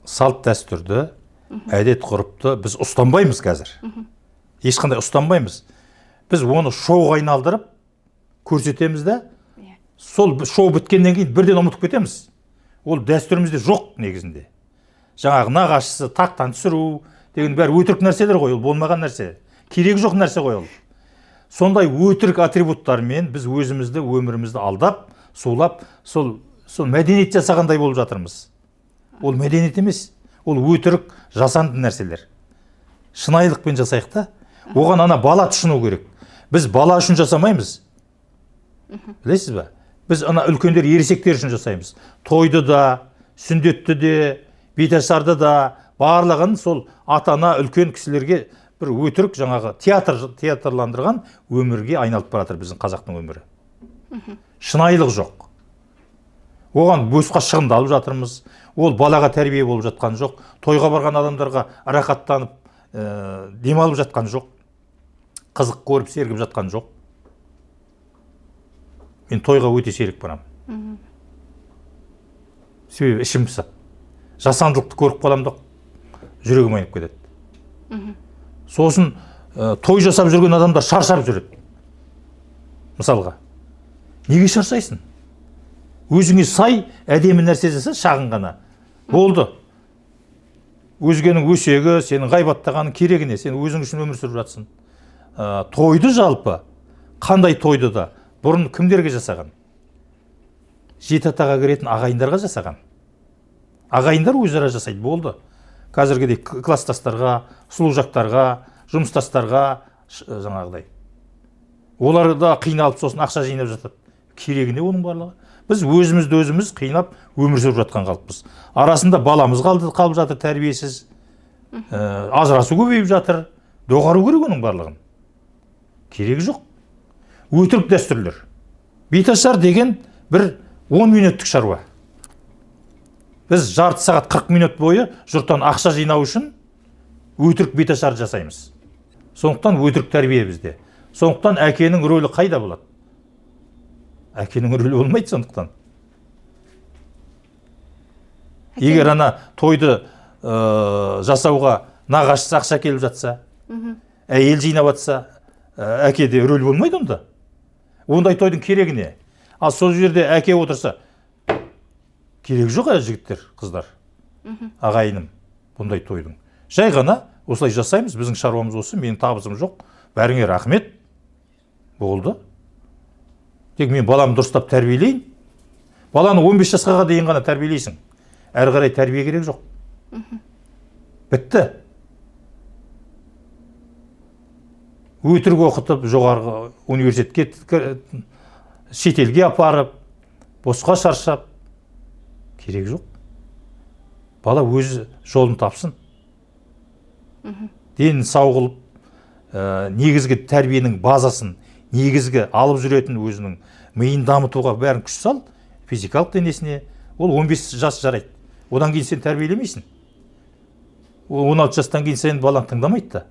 салт дәстүрді, әдет ғұрыпты біз ұстанбаймыз қазір. Ешқандай ұстанбаймыз. Біз оны шоуға айналдырып көрсетеміз да, сол шоу біткеннен кейін бірден ұмытып кетеміз. Ол дәстүрімізде жоқ негізінде. Жаңағы нағашысы тақтан түсіру деген бәрі өтірік нәрселер ғой, ол болмаған нәрсе. Керегі жоқ нәрсе ғой ол. Сондай өтірік атрибуттармен біз өзімізді, өмірімізді алдап, сулап, сол мәдениет жасағандай болып жатырмыз. Ол мәдениет емес, ол өтірік жасанды нәрселер. Шынайылықпен жасайық та. Оған ана бала тұшыну керек. Біз бала үшін жасамаймыз. Білесіз бе? Біз ана үлкендер, ересектер үшін жасаймыз. Тойды да, сүндетті де, беташарды да, барлығын сол ата-ана үлкен кісілерге бір өтірік жаңағы театрландырған өмірге айналып бара жатыр біздің қазақтың өмірі. Шынайылық жоқ. Оған босқа шығындалып жатырмыз. Ол балаға тәрбие болып жатқан жоқ. Тойға барған адамдарға рахаттанып, демалып жатқан жоқ. Қызық көріп сергіп жатқан жоқ. Мен тойға өте сирек барамын. Себебі ішім пысады. Жасандылықты көріп қаламын да жүрегім айнып кетеді. Сосын той жасап жүрген адамдар шаршап жүреді. Мысалға, неге шаршайсың? Өзіңе сай әдемі нәрсе жаса, шағын ғана. Болды. Өзгенің өсегі, сенің ғайбаттағаның керегі не? Сен өзің үшін өмір сүріп жатсың. Тойды жалпы, қандай тойды да бұрын кімдерге жасаған? Жеті атаға кіретін ағайындарға жасаған. Ағайындар өзара жасайды, болды. Қазіргідей класстастарға, сұлу жақтарға, жұмыстастарға, жаңағыдай. Олар да қиналып сосын ақша жинап жатады. Керегі не оның барлығы? Біз өзімізді өзіміз қинап өмір сүріп жатқан халықпыз. Арасында баламыз қалып жатыр тәрбиесіз. Ажырасу көбейіп жатыр. Доғару керек оның барлығын. Керегі жоқ. Өтірік дәстүрлер. Беташар деген бір 10 минуттық шаруа. Біз жарты сағат 40 минут бойы жұрттан ақша жинау үшін өтірік беташар жасаймыз. Сондықтан өтірік тәрбие бізде. Сондықтан әкенің рөлі қайда болады? Әкенің рөлі болмайды сондықтан. Егер ана тойды жасауға нағашысы ақша келіп жатса, әйел жинап жатса, әкеде рөл болмайды онда. Ондай тойдың керегі не? Ал сол жерде әке отырса, керек жоқ жігіттер, қыздар, ағайыным бұндай тойдың. Жай ғана осылай жасаймыз, біздің шаруамыз осы, менің табысым жоқ, бәріңе рахмет, болды. Тек мен баламды дұрыстап тәрбиелейін. Баланы 15 жасқа дейін ғана тәрбиелейсің. Әрі қарай тәрбие керек жоқ. Бітті. Өтірік оқытып, жоғарғы университетке, шетелге апарып, босқа шаршап, керек жоқ. Бала өзі жолын тапсын. Денін сау қылып, негізгі тәрбиенің базасын, негізгі алып жүретін өзінің миын дамытуға бәрін күш сал, физикалық денесіне, ол 15 жас жарайды. Одан кейін сен тәрбиелемейсің. 16 жастан кейін сен балаң тыңдамайды да.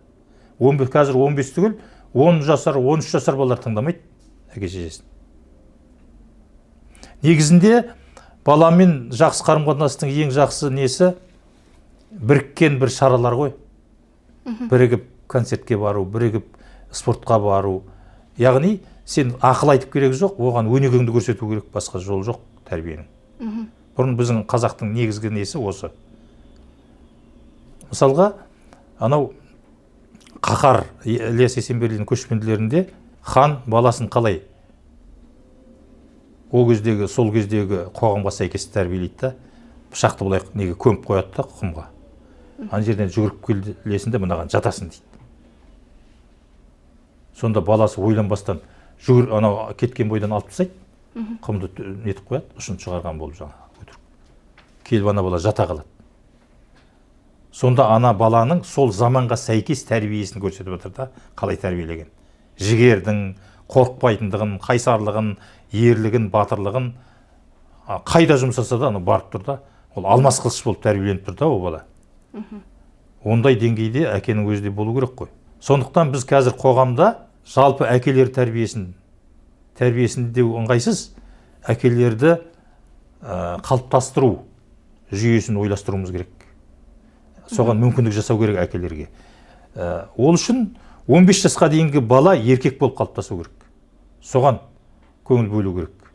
Қазір 15 түгел, 10 жасар, 13 жасар балалар тыңдамайды әке шешесін. Негізінде баламен жақсы қарым-қатынастың ең жақсы несі біріккен бір шаралар ғой. Бірігіп концертке бару, бірігіп спортқа бару. Яғни сен ақыл айтып керек жоқ, оған өнегеңді көрсету керек, басқа жол жоқ тәрбиенің. Бұрын біздің қазақтың негізгі несі осы. Мысалға, анау Қаһар Ілияс Есенберлиннің көшпенділерінде хан баласын қалай ол кездегі, сол кездегі қоғамға сәйкес тәрбиелейді да, пышақты былай неге көміп қояды да құмға. Ана жерден жүгіріп келесің де мынаған жатасың дейді. Сонда баласы ойланбастан жүгір, анау кеткен бойдан алып тастайды, құмды нетіп қояды, ұшын шығарған болып жаңағы өтірік. Келіп ана бала жата қалады. Сонда ана баланың сол заманға сәйкес тәрбиесін көрсетіп отыр да, қалай тәрбиелеген. Жігердің, қорықпайтындығын, қайсарлығын, ерлігін, батырлығын қайда жұмсаса да ана барып тұр да, ол алмас қылыш болып тәрбиеленіп тұр да ол бала. Ондай деңгейде әкенің өзі де болу керек қой. Сондықтан біз қазір қоғамда жалпы әкелер тәрбиесін деу ыңғайсыз, әкелерді қалыптастыру жүйесін ойластыруымыз керек. Соған мүмкіндік жасау керек әкелерге. Ол үшін 15 жасқа дейінгі бала еркек болып қалыптасу керек. Соған көңіл бөлу керек.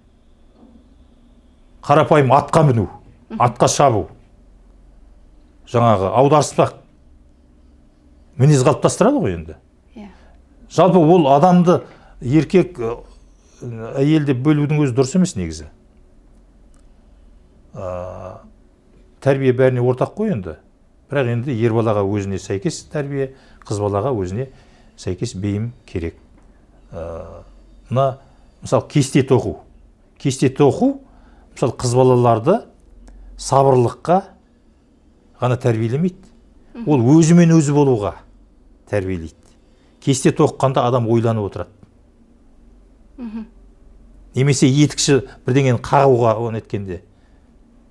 Қарапайым атқа міну, атқа шабу, жаңағы аударыспақ мінез қалыптастырады ғой енді. Жалпы ол адамды еркек, әйел деп бөлудің өзі дұрыс емес негізі. Тәрбие бәріне ортақ қой енді. Бірақ енді ер балаға өзіне сәйкес тәрбие, қыз балаға өзіне сәйкес бейім керек. Мына, мысалы, кесте тоқу. Кесте тоқу, мысалы, қыз балаларды сабырлыққа ғана тәрбиелемейді. Ол өзімен өзі болуға тәрбиелейді. Кесте тоққанда адам ойланып отырады. Немесе етікші бірдеңені қағуға оны еткенде,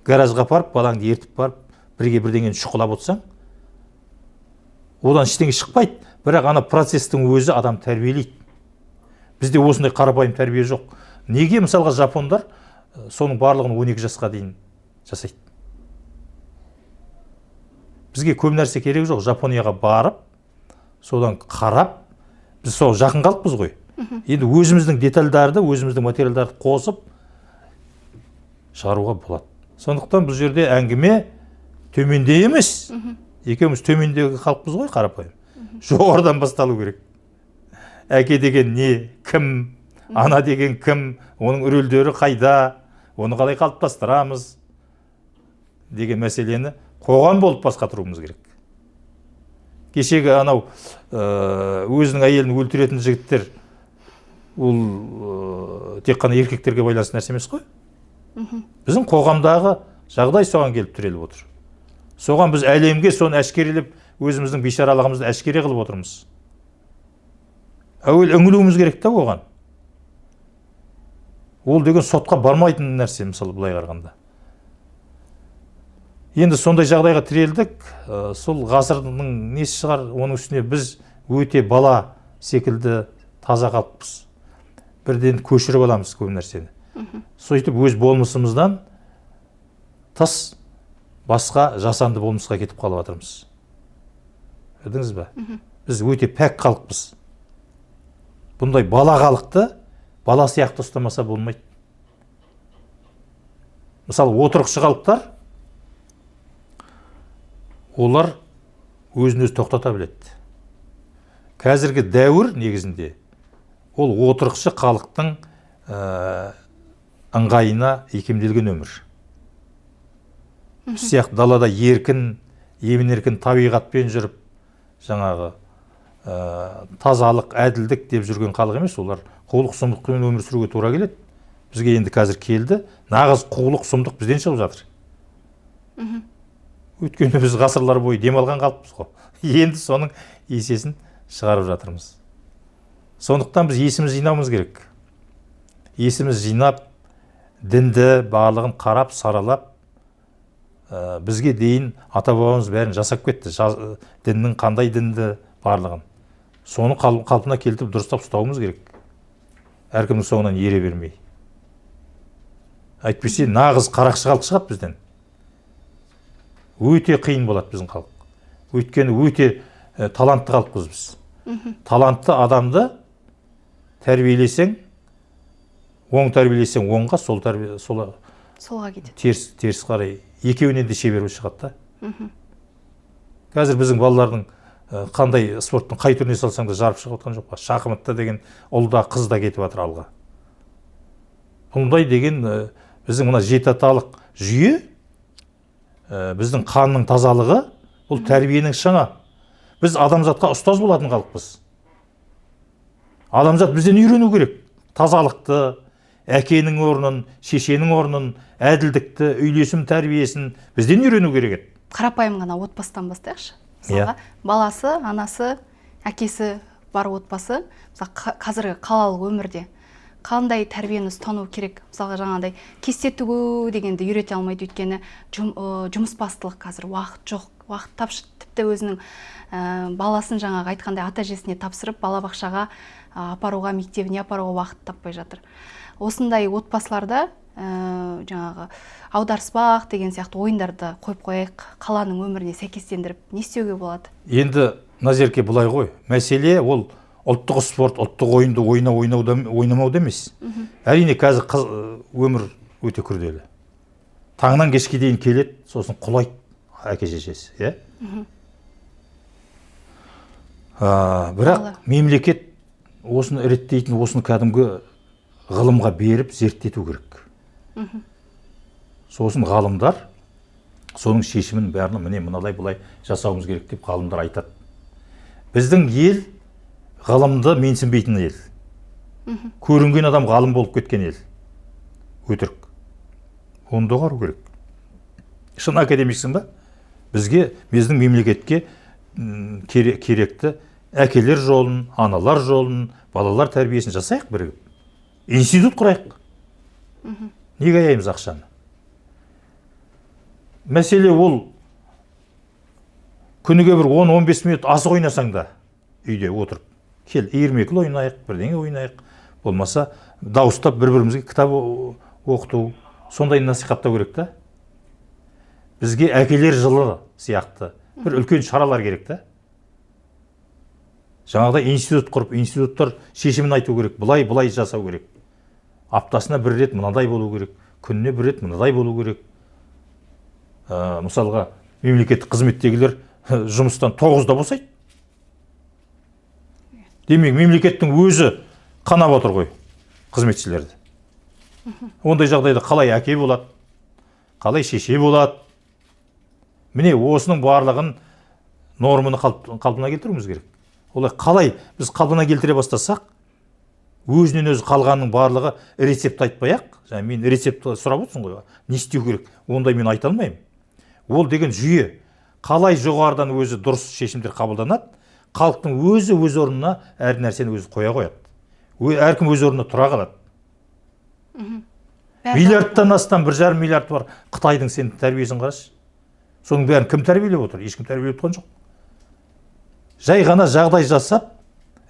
гаражға апарып, балаңды ертіп барып, бірге бірдеңені шұқылап отырсаң, одан ештеңе шықпайды, бірақ ана процестің өзі адам тәрбиелейді. Бізде осындай қарапайым тәрбие жоқ. Неге мысалға жапондар соның барлығын 12 жасқа дейін жасайды? Бізге көп нәрсе керек жоқ. Жапонияға барып, содан қарап, біз сол жақын қалыппыз ғой. Енді өзіміздің детальдарды, өзіміздің материалдарды қосып шығаруға болады. Сондықтан бұл жерде әңгіме төменде емес. Екеуміз төмендегі халықпыз ғой қарапайым. Жоғарыдан басталу керек. Әке деген не, кім, ана деген кім, оның рөлдері қайда, оны қалай қалыптастырамыз деген мәселені қоғам болып бас қатыруымыз керек. Кешегі анау өзінің әйелін өлтіретін жігіттер, ол тек қана еркектерге байланысты нәрсе емес қой. Біздің қоғамдағы жағдай соған келіп тіреліп отыр. Соған біз әлемге соны әшкерелеп, өзіміздің бейшаралығымызды әшкере қылып отырмыз. Әуел үңілуіміз керек та оған. Ол деген сотқа бармайтын нәрсе, мысалы, былай қарағанда. Енді сондай жағдайға тірелдік. Сол ғасырдың несі шығар, оның үстіне біз өте бала секілді таза халықпыз. Бірден көшіріп аламыз көп нәрсені. Сөйтіп өз болмысымыздан тыс басқа жасанды болмысқа кетіп қалып жатырмыз. Көрдіңіз бе? Біз өте пәк халықпыз. Бұндай бала халықты бала сияқты ұстамаса болмайды. Мысалы, отырықшы халықтар, олар өзін өзі тоқтата біледі. Қазіргі дәуір негізінде ол отырықшы халықтың ыңғайына икемделген өмір. Біз сияқты далада еркін, емін-еркін табиғатпен жүріп, жаңағы тазалық, әділдік деп жүрген халық емес, олар қулық сұмдықпен өмір сүруге тура келеді. Бізге енді қазір келді, нағыз қулық сұмдық бізден шығып жатыр. Өйткені біз ғасырлар бойы демалған халықпыз ғой. Енді соның есесін шығарып жатырмыз. Сондықтан біз есіміз жинауымыз керек. Есіміз жинап, дінді барлығын қарап, саралап, бізге дейін ата-бабамыз бәрін жасап кетті. Діннің қандай дінді барлығын. Соны қалпына келтіріп дұрыстап ұстауымыз керек. Әркімнің соңынан ере бермей. Әйтпесе нағыз қарақшы халық шығады бізден. Өте қиын болады біздің халық. Өйткені өте талантты халықпыз біз. Талантты адамды тәрбиелесең, оң тәрбиелесең оңға, сол тәрбие, сол солға кетеді. Теріс қарай екеуінен де шебер болып шығады да. Қазір біздің балалардың қандай спорттың қай түріне салсаң да жарып шығып жатқан жоқ па? Шахматта деген ұл да қыз да кетіп жатыр алға. Бұндай деген біздің мына жеті аталық жүйе, біздің қанның тазалығы, бұл тәрбиенің шыңы. Біз адамзатқа ұстаз болатын халықпыз. Адамзат бізден үйрену керек. Тазалықты, әкенің орнын, шешенің орнын, әділдікті, үйлесім тәрбиесін бізден үйрену керек еді. Қарапайым ғана отбасыдан бастайықшы. Мысалға, баласы, анасы, әкесі бар отбасы, мысалы, қазіргі қалалық өмірде қандай тәрбиені ұстану керек? Мысалға, жаңағыдай кесте тігу дегенді үйрете алмайды, өйткені жұмысбастылық қазір, уақыт жоқ, уақыт тапшы, тіпті өзінің баласын жаңағы айтқандай ата әжесіне тапсырып, балабақшаға апаруға, мектебіне апаруға уақыт таппай жатыр. Осындай отбасыларда жаңағы аударыспақ деген сияқты ойындарды қойып қояйық, қаланың өміріне сәйкестендіріп не істеуге болады? Енді Назерке былай ғой, мәселе ол ұлттық спорт, ұлттық ойынды ойнамауда емес. Әрине қазір өмір өте күрделі. Таңнан кешке дейін келеді, сосын құлайды әке шешесі, иә? Бірақ мемлекет осыны реттейтін, осыны кәдімгі ғылымға беріп зерттету керек. Сосын ғалымдар соның шешімін бәрін міне мынадай былай жасауымыз керек деп ғалымдар айтады. Біздің ел ғылымды менсінбейтін ел. Көрінген адам ғалым болып кеткен ел. Өтірік. Оны доғару керек. Шын академиксің ба? Бізге, біздің мемлекетке керекті әкелер жолын, аналар жолын, балалар тәрбиесін жасайық бірігіп. Институт құрайық. Неге аяймыз ақшаны? Мәселе ол күніге бір 10-15 минут асық ойнасаң да үйде отырып, кел, иірмекіл ойнайық, бірдеңе ойнайық, болмаса дауыстап бір-бірімізге кітап оқыту, сондай насихаттау керек та. Бізге әкелер жылы сияқты бір үлкен шаралар керек та. Жаңағыдай институт құрып, институттар шешімін айту керек, былай-былай жасау керек. Аптасына бір рет мынадай болу керек, күніне бір рет мынадай болу керек. Мысалға, мемлекеттік қызметтегілер жұмыстан 9-да босайды. Демек, мемлекеттің өзі қанап отыр ғой қызметшілерді. Ондай жағдайда қалай әке болады, қалай шеше болады? Міне осының барлығын норманы қалпына келтіруіміз керек. Олай қалай біз қалпына келтіре бастасақ, өзінен өзі қалғанның барлығы рецепт айтпай-ақ, жаңа мен рецепт сұрап отырсың ғой, не істеу керек, ондай мен айта алмаймын. Ол деген жүйе, қалай жоғарыдан өзі дұрыс шешімдер қабылданады, халықтың өзі өз орнына әр нәрсені өзі қоя қояды. Әркім өз орнына тұра қалады. Миллиардтан астам, 1,5 миллиард бар Қытайдың сен тәрбиесін қарашы. Соның бәрін кім тәрбиелеп отыр? Ешкім тәрбиелеп отырған жоқ. Жай ғана жағдай жасап,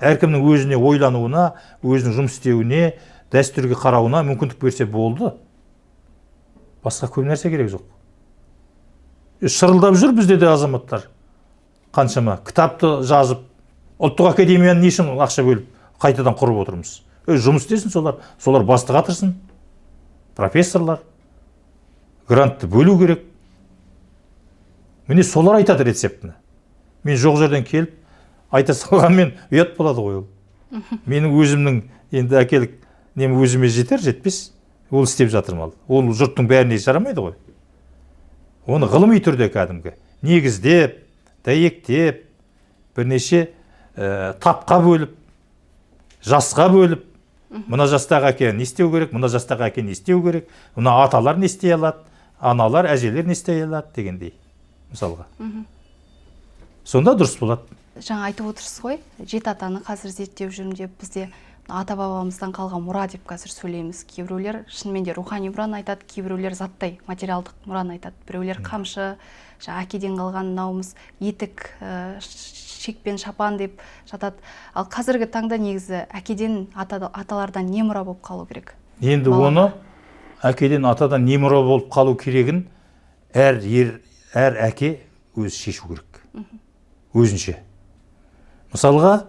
әркімнің өзіне ойлануына, өзінің жұмыс істеуіне, дәстүрге қарауына мүмкіндік берсе болды. Басқа көп нәрсе керек жоқ. Шырылдап жүр бізде де азаматтар. Қаншама кітапты жазып, ұлттық академияны не үшін ақша бөліп қайтадан құрып отырмыз? Жұмыс істесін солар, солар басты қатырсын. Профессорлар грантты бөлу керек. Міне солар айтады рецептіні. Мен жоқ жерден келіп айта салғанмен ұят болады ғой ол. Менің өзімнің енді әкелік нем өзіме жетер, жетпес. Ол істеп жатырмын ал. Ол жұрттың бәріне жарамайды ғой. Оны ғылыми түрде кәдімгі негіздеп, дәйектеп, бірнеше тапқа бөліп, жасқа бөліп, мына жастағы әке не істеу керек, мына жастағы әке не істеу керек, мына аталар не істей алады, аналар, әжелер не істей алады дегендей, мысалға. Сонда дұрыс болады. Жаңа айтып отырсыз ғой, жеті атаны қазір зерттеп жүрмін деп, бізде ата-бабамыздан қалған мұра деп қазір сөйлейміз. Кейбіреулер шынымен де рухани мұраны айтады, кейбіреулер заттай материалдық мұраны айтады. Біреулер қамшы, жаңа әкеден қалған мынауымыз етік, шекпен шапан деп жатады. Ал қазіргі таңда негізі әкеден, аталардан не мұра болып қалу керек? Енді оны әкеден, атадан не мұра болып қалу керегін әр ер, әр әке өзі шешу керек. Өзінше. Мысалға,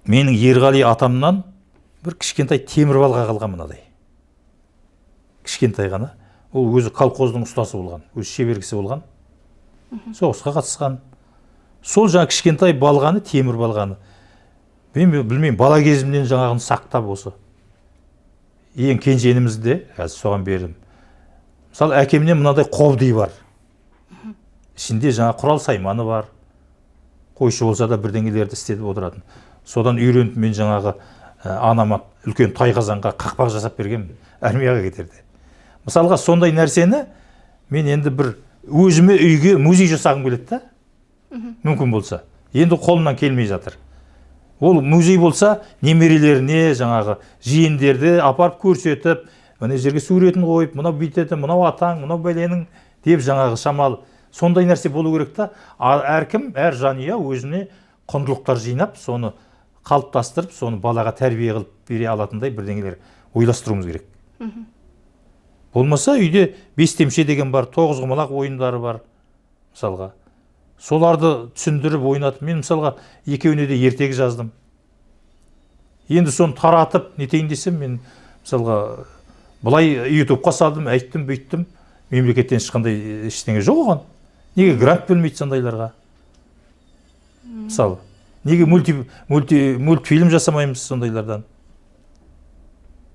менің Ерғали атамнан бір кішкентай темір балға қалған мынадай. Кішкентай ғана. Ол өзі колхоздың ұстасы болған, өзі шебер кісі болған. Соғысқа қатысқан. Сол жаңа кішкентай балғаны, темір балғаны. Мен білмеймін, бала кезімнен жаңағыны сақтап осы. Ең кенже інімізді де қазір соған бердім. Мысалы, әкемнен мынадай қобди бар. Ішінде жаңа құрал сайманы бар. Қойшы болса да бірдеңелерді істетіп отыратын. Содан үйреніп мен жаңағы анама үлкен тай қазанға қақпақ жасап бергенмін армияға кетерде. Мысалға, сондай нәрсені мен енді бір өзіме үйге музей жасағым келеді да. Мүмкін болса. Енді қолымнан келмей жатыр. Ол музей болса, немерелеріне жаңағы жиендерді апарып көрсетіп, мына жерге суретін қойып, мынау бүйтеді, мынау атаң, мынау бәленің деп жаңағы шамалы сондай нәрсе болу керек та. Әркім, әр жанұя өзіне құндылықтар жинап, соны қалыптастырып, соны балаға тәрбие қылып бере алатындай бірдеңелер ойластыруымыз керек. Болмаса үйде бес темше деген бар, тоғыз құмалақ ойындары бар, мысалға. Соларды түсіндіріп ойнатып, мен мысалға екеуіне де ертегі жаздым. Енді соны таратып нетейін десем, мен мысалға былай ютубқа салдым, айттым, бүйттім, мемлекеттен ешқандай ештеңе жоқ оған. Неге грант бөлмейді сондайларға? Мысалы, неге мультфильм жасамаймыз сондайлардан?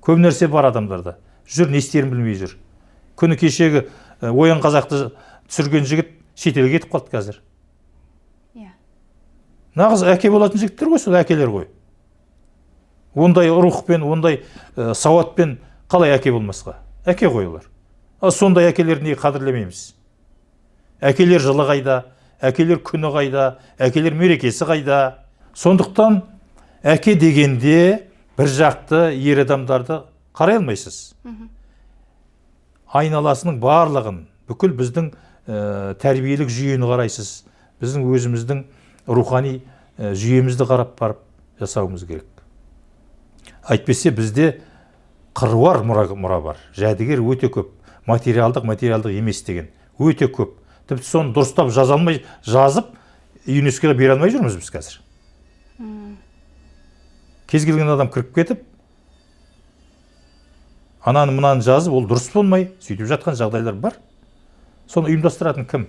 Көп нәрсе бар адамдарда. Жүр, не істерін білмей жүр. Күні кешегі Оян қазақты түсірген жігіт шетелге кетіп қалды қазір. Нағыз әке болатын жігіттер ғой, сол әкелер ғой. Ондай рухпен, ондай сауатпен қалай әке болмасқа? Әке ғой олар. Ал сондай әкелерді неге қадірлемейміз? Әкелер жылы қайда, әкелер күні қайда, әкелер мерекесі қайда? Сондықтан әке дегенде бір жақты ер адамдарды қарай алмайсыз. Айналасының барлығын, бүкіл біздің тәрбиелік жүйені қарайсыз, біздің өзіміздің рухани жүйемізді қарап барып жасауымыз керек. Әйтпесе бізде қыруар мұра бар, жәдігер өте көп, материалдық, материалдық емес деген өте көп. Тіпті соны дұрыстап жаза алмай, жазып ЮНЕСКО-ға бере алмай жүрміз біз қазір. Кез келген адам кіріп кетіп, ананы мынаны жазып, ол дұрыс болмай, сөйтіп жатқан жағдайлар бар. Соны ұйымдастыратын кім?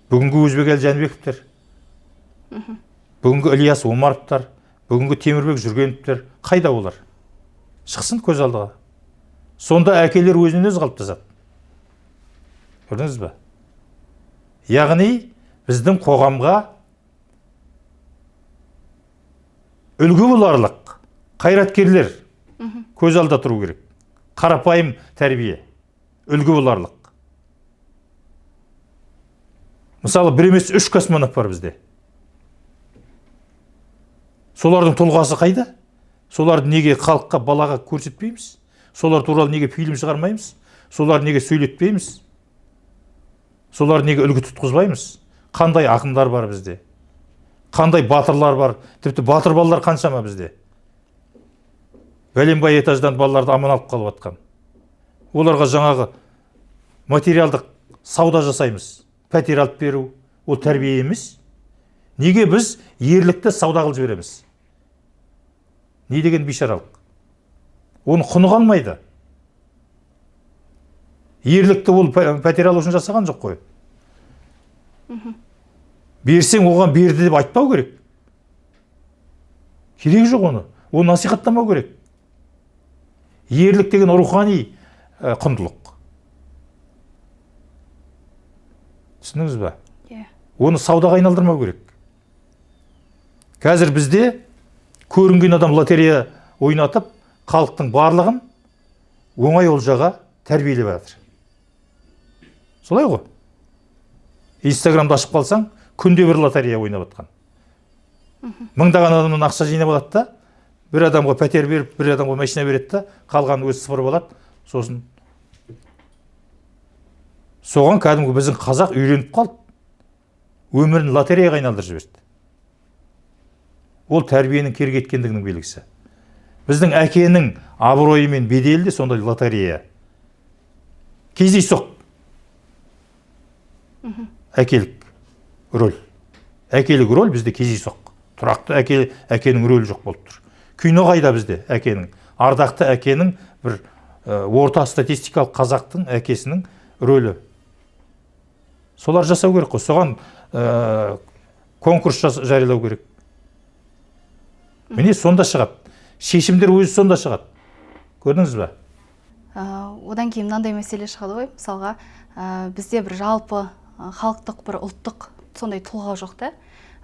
Бүгінгі Өзбекәлі Жәнібековтер, бүгінгі Ілияс Омаровтар, бүгінгі Темірбек Жүргеновтер, қайда олар? Шықсын көз алдыға. Сонда әкелер өзінен өзі қалыптасады. Көрдіңіз бе? Яғни біздің қоғамға үлгі боларлық қайраткерлер көз алда тұру керек. Қарапайым тәрбие, үлгі боларлық. Мысалы, бір емес 3 космонавт бар бізде. Солардың тұлғасы қайда? Соларды неге халыққа, балаға көрсетпейміз? Солар туралы неге фильм шығармаймыз? Соларды неге сөйлетпейміз? Солар неге үлгі тұтқызбаймыз? Қандай ақындар бар бізде? Қандай батырлар бар? Тіпті батыр балалар қаншама бізде? Бәленбай этаждан балаларды аман алып қалып жатқан. Оларға жаңағы материалдық сауда жасаймыз. Пәтер алып беру, ол тәрбие емес. Неге біз ерлікті сауда қылып жібереміз? Не деген бейшаралық? Оның құны қалмайды. Ерлікті ол пәтер алу үшін жасаған жоқ қой. Берсең оған берді деп айтпау керек. Керегі жоқ оны. Оны насихаттамау керек. Ерлік деген рухани құндылық. Түсіндіңіз ба? Иә. Оны саудаға айналдырмау керек. Қазір бізде көрінген адам лотерея ойнатып, халықтың барлығын оңай олжаға тәрбиелеп жатыр. Солай ғой? Инстаграмды ашып қалсаң, күнде бір лотерея ойнап жатқан. Мыңдаған адамнан ақша жинап алады да, бір адамға пәтер беріп, бір адамға машина береді да, қалғанын өзі сыпырып алады. Сосын соған кәдімгі біздің қазақ үйреніп қалды. Өмірін лотереяға айналдырып жіберді. Ол тәрбиенің кері кеткендігінің белгісі. Біздің әкенің абыройы мен беделі де сондай лотерея. Кездейсоқ. Әкелік роль. Әкелік роль бізде кездейсоқ. Тұрақты әкенің рөлі жоқ болып тұр. Кино қайда бізде әкенің? Ардақты әкенің бір орта статистикалық қазақтың әкесінің рөлі. Солар жасау керек қой. Соған конкурс жариялау керек. Міне сонда шығады. Шешімдер өзі сонда шығады. Көрдіңіз бе? Одан кейін мынандай мәселе шығады ғой. Мысалға, бізде бір жалпы халықтық, бір ұлттық сондай тұлға жоқ та.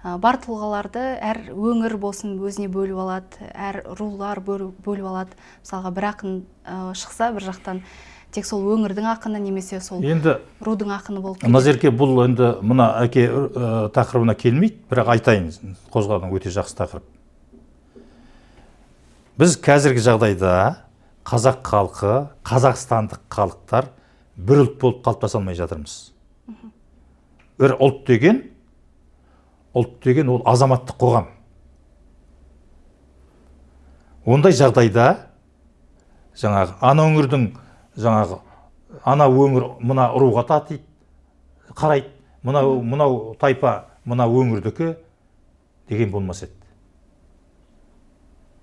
Бар тұлғаларды әр өңір болсын өзіне бөліп алады, әр рулар бөліп алады. Мысалға, бір ақын шықса, бір жақтан тек сол өңірдің ақыны немесе сол енді рудың ақыны болып кетеді. Назерке, бұл енді мына әке тақырыбына келмейді, бірақ айтайын, қозғаған өте жақсы тақырып. Біз қазіргі жағдайда қазақ халқы, қазақстандық халықтар бір ұлт болып қалыптаса алмай жатырмыз. Бір ұлт деген ол азаматтық қоғам. Ондай жағдайда жаңағы ана өңірдің жаңағы ана өңір мына руға татиды, қарайды, мынау тайпа мына өңірдікі деген болмас еді.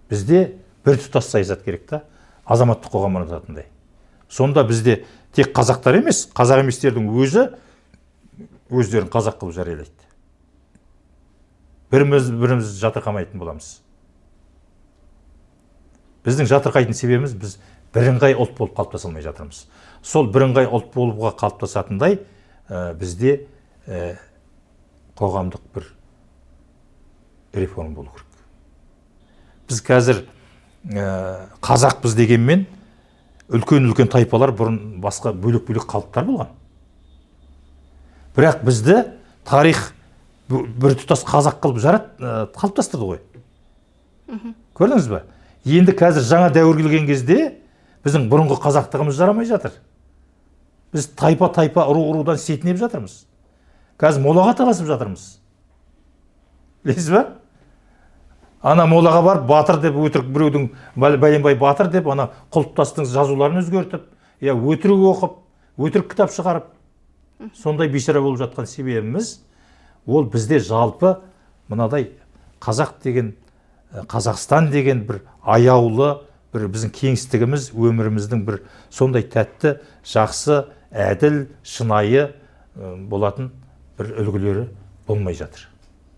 Бізде бір тұтас саясат керек та, азаматтық қоғам орнататындай. Сонда бізде тек қазақтар емес, қазақ еместердің өзі өздерін қазақ қылып жариялайды. Біріміз жатырқамайтын боламыз. Біздің жатырқайтын себебіміз біз бірыңғай ұлт болып қалыптаса алмай жатырмыз. Сол бірыңғай ұлт болуға қалыптасатындай бізде қоғамдық бір реформа болу керек. Біз қазір қазақпыз дегенмен үлкен-үлкен тайпалар бұрын басқа бөлек-бөлек халықтар болған. Бірақ бізді тарих бір тұтас қазақ қылып қалыптастырды ғой. Көрдіңіз бе? Енді қазір жаңа дәуір келген кезде біздің бұрынғы қазақтығымыз жарамай жатыр. Біз тайпа-тайпа, ру-рудан сетінеп жатырмыз. Қазір молаға таласып жатырмыз. Білесіз бе? Ана молаға барып батыр деп өтірік біреудің бәленбай батыр деп ана құлпытастың жазуларын өзгертіп, я өтірік оқып, өтірік кітап шығарып, сондай бейшара болып жатқан себебіміз ол бізде жалпы мынадай қазақ деген, Қазақстан деген бір аяулы, бір біздің кеңістігіміз, өміріміздің бір сондай тәтті, жақсы, әділ, шынайы болатын бір үлгілері болмай жатыр.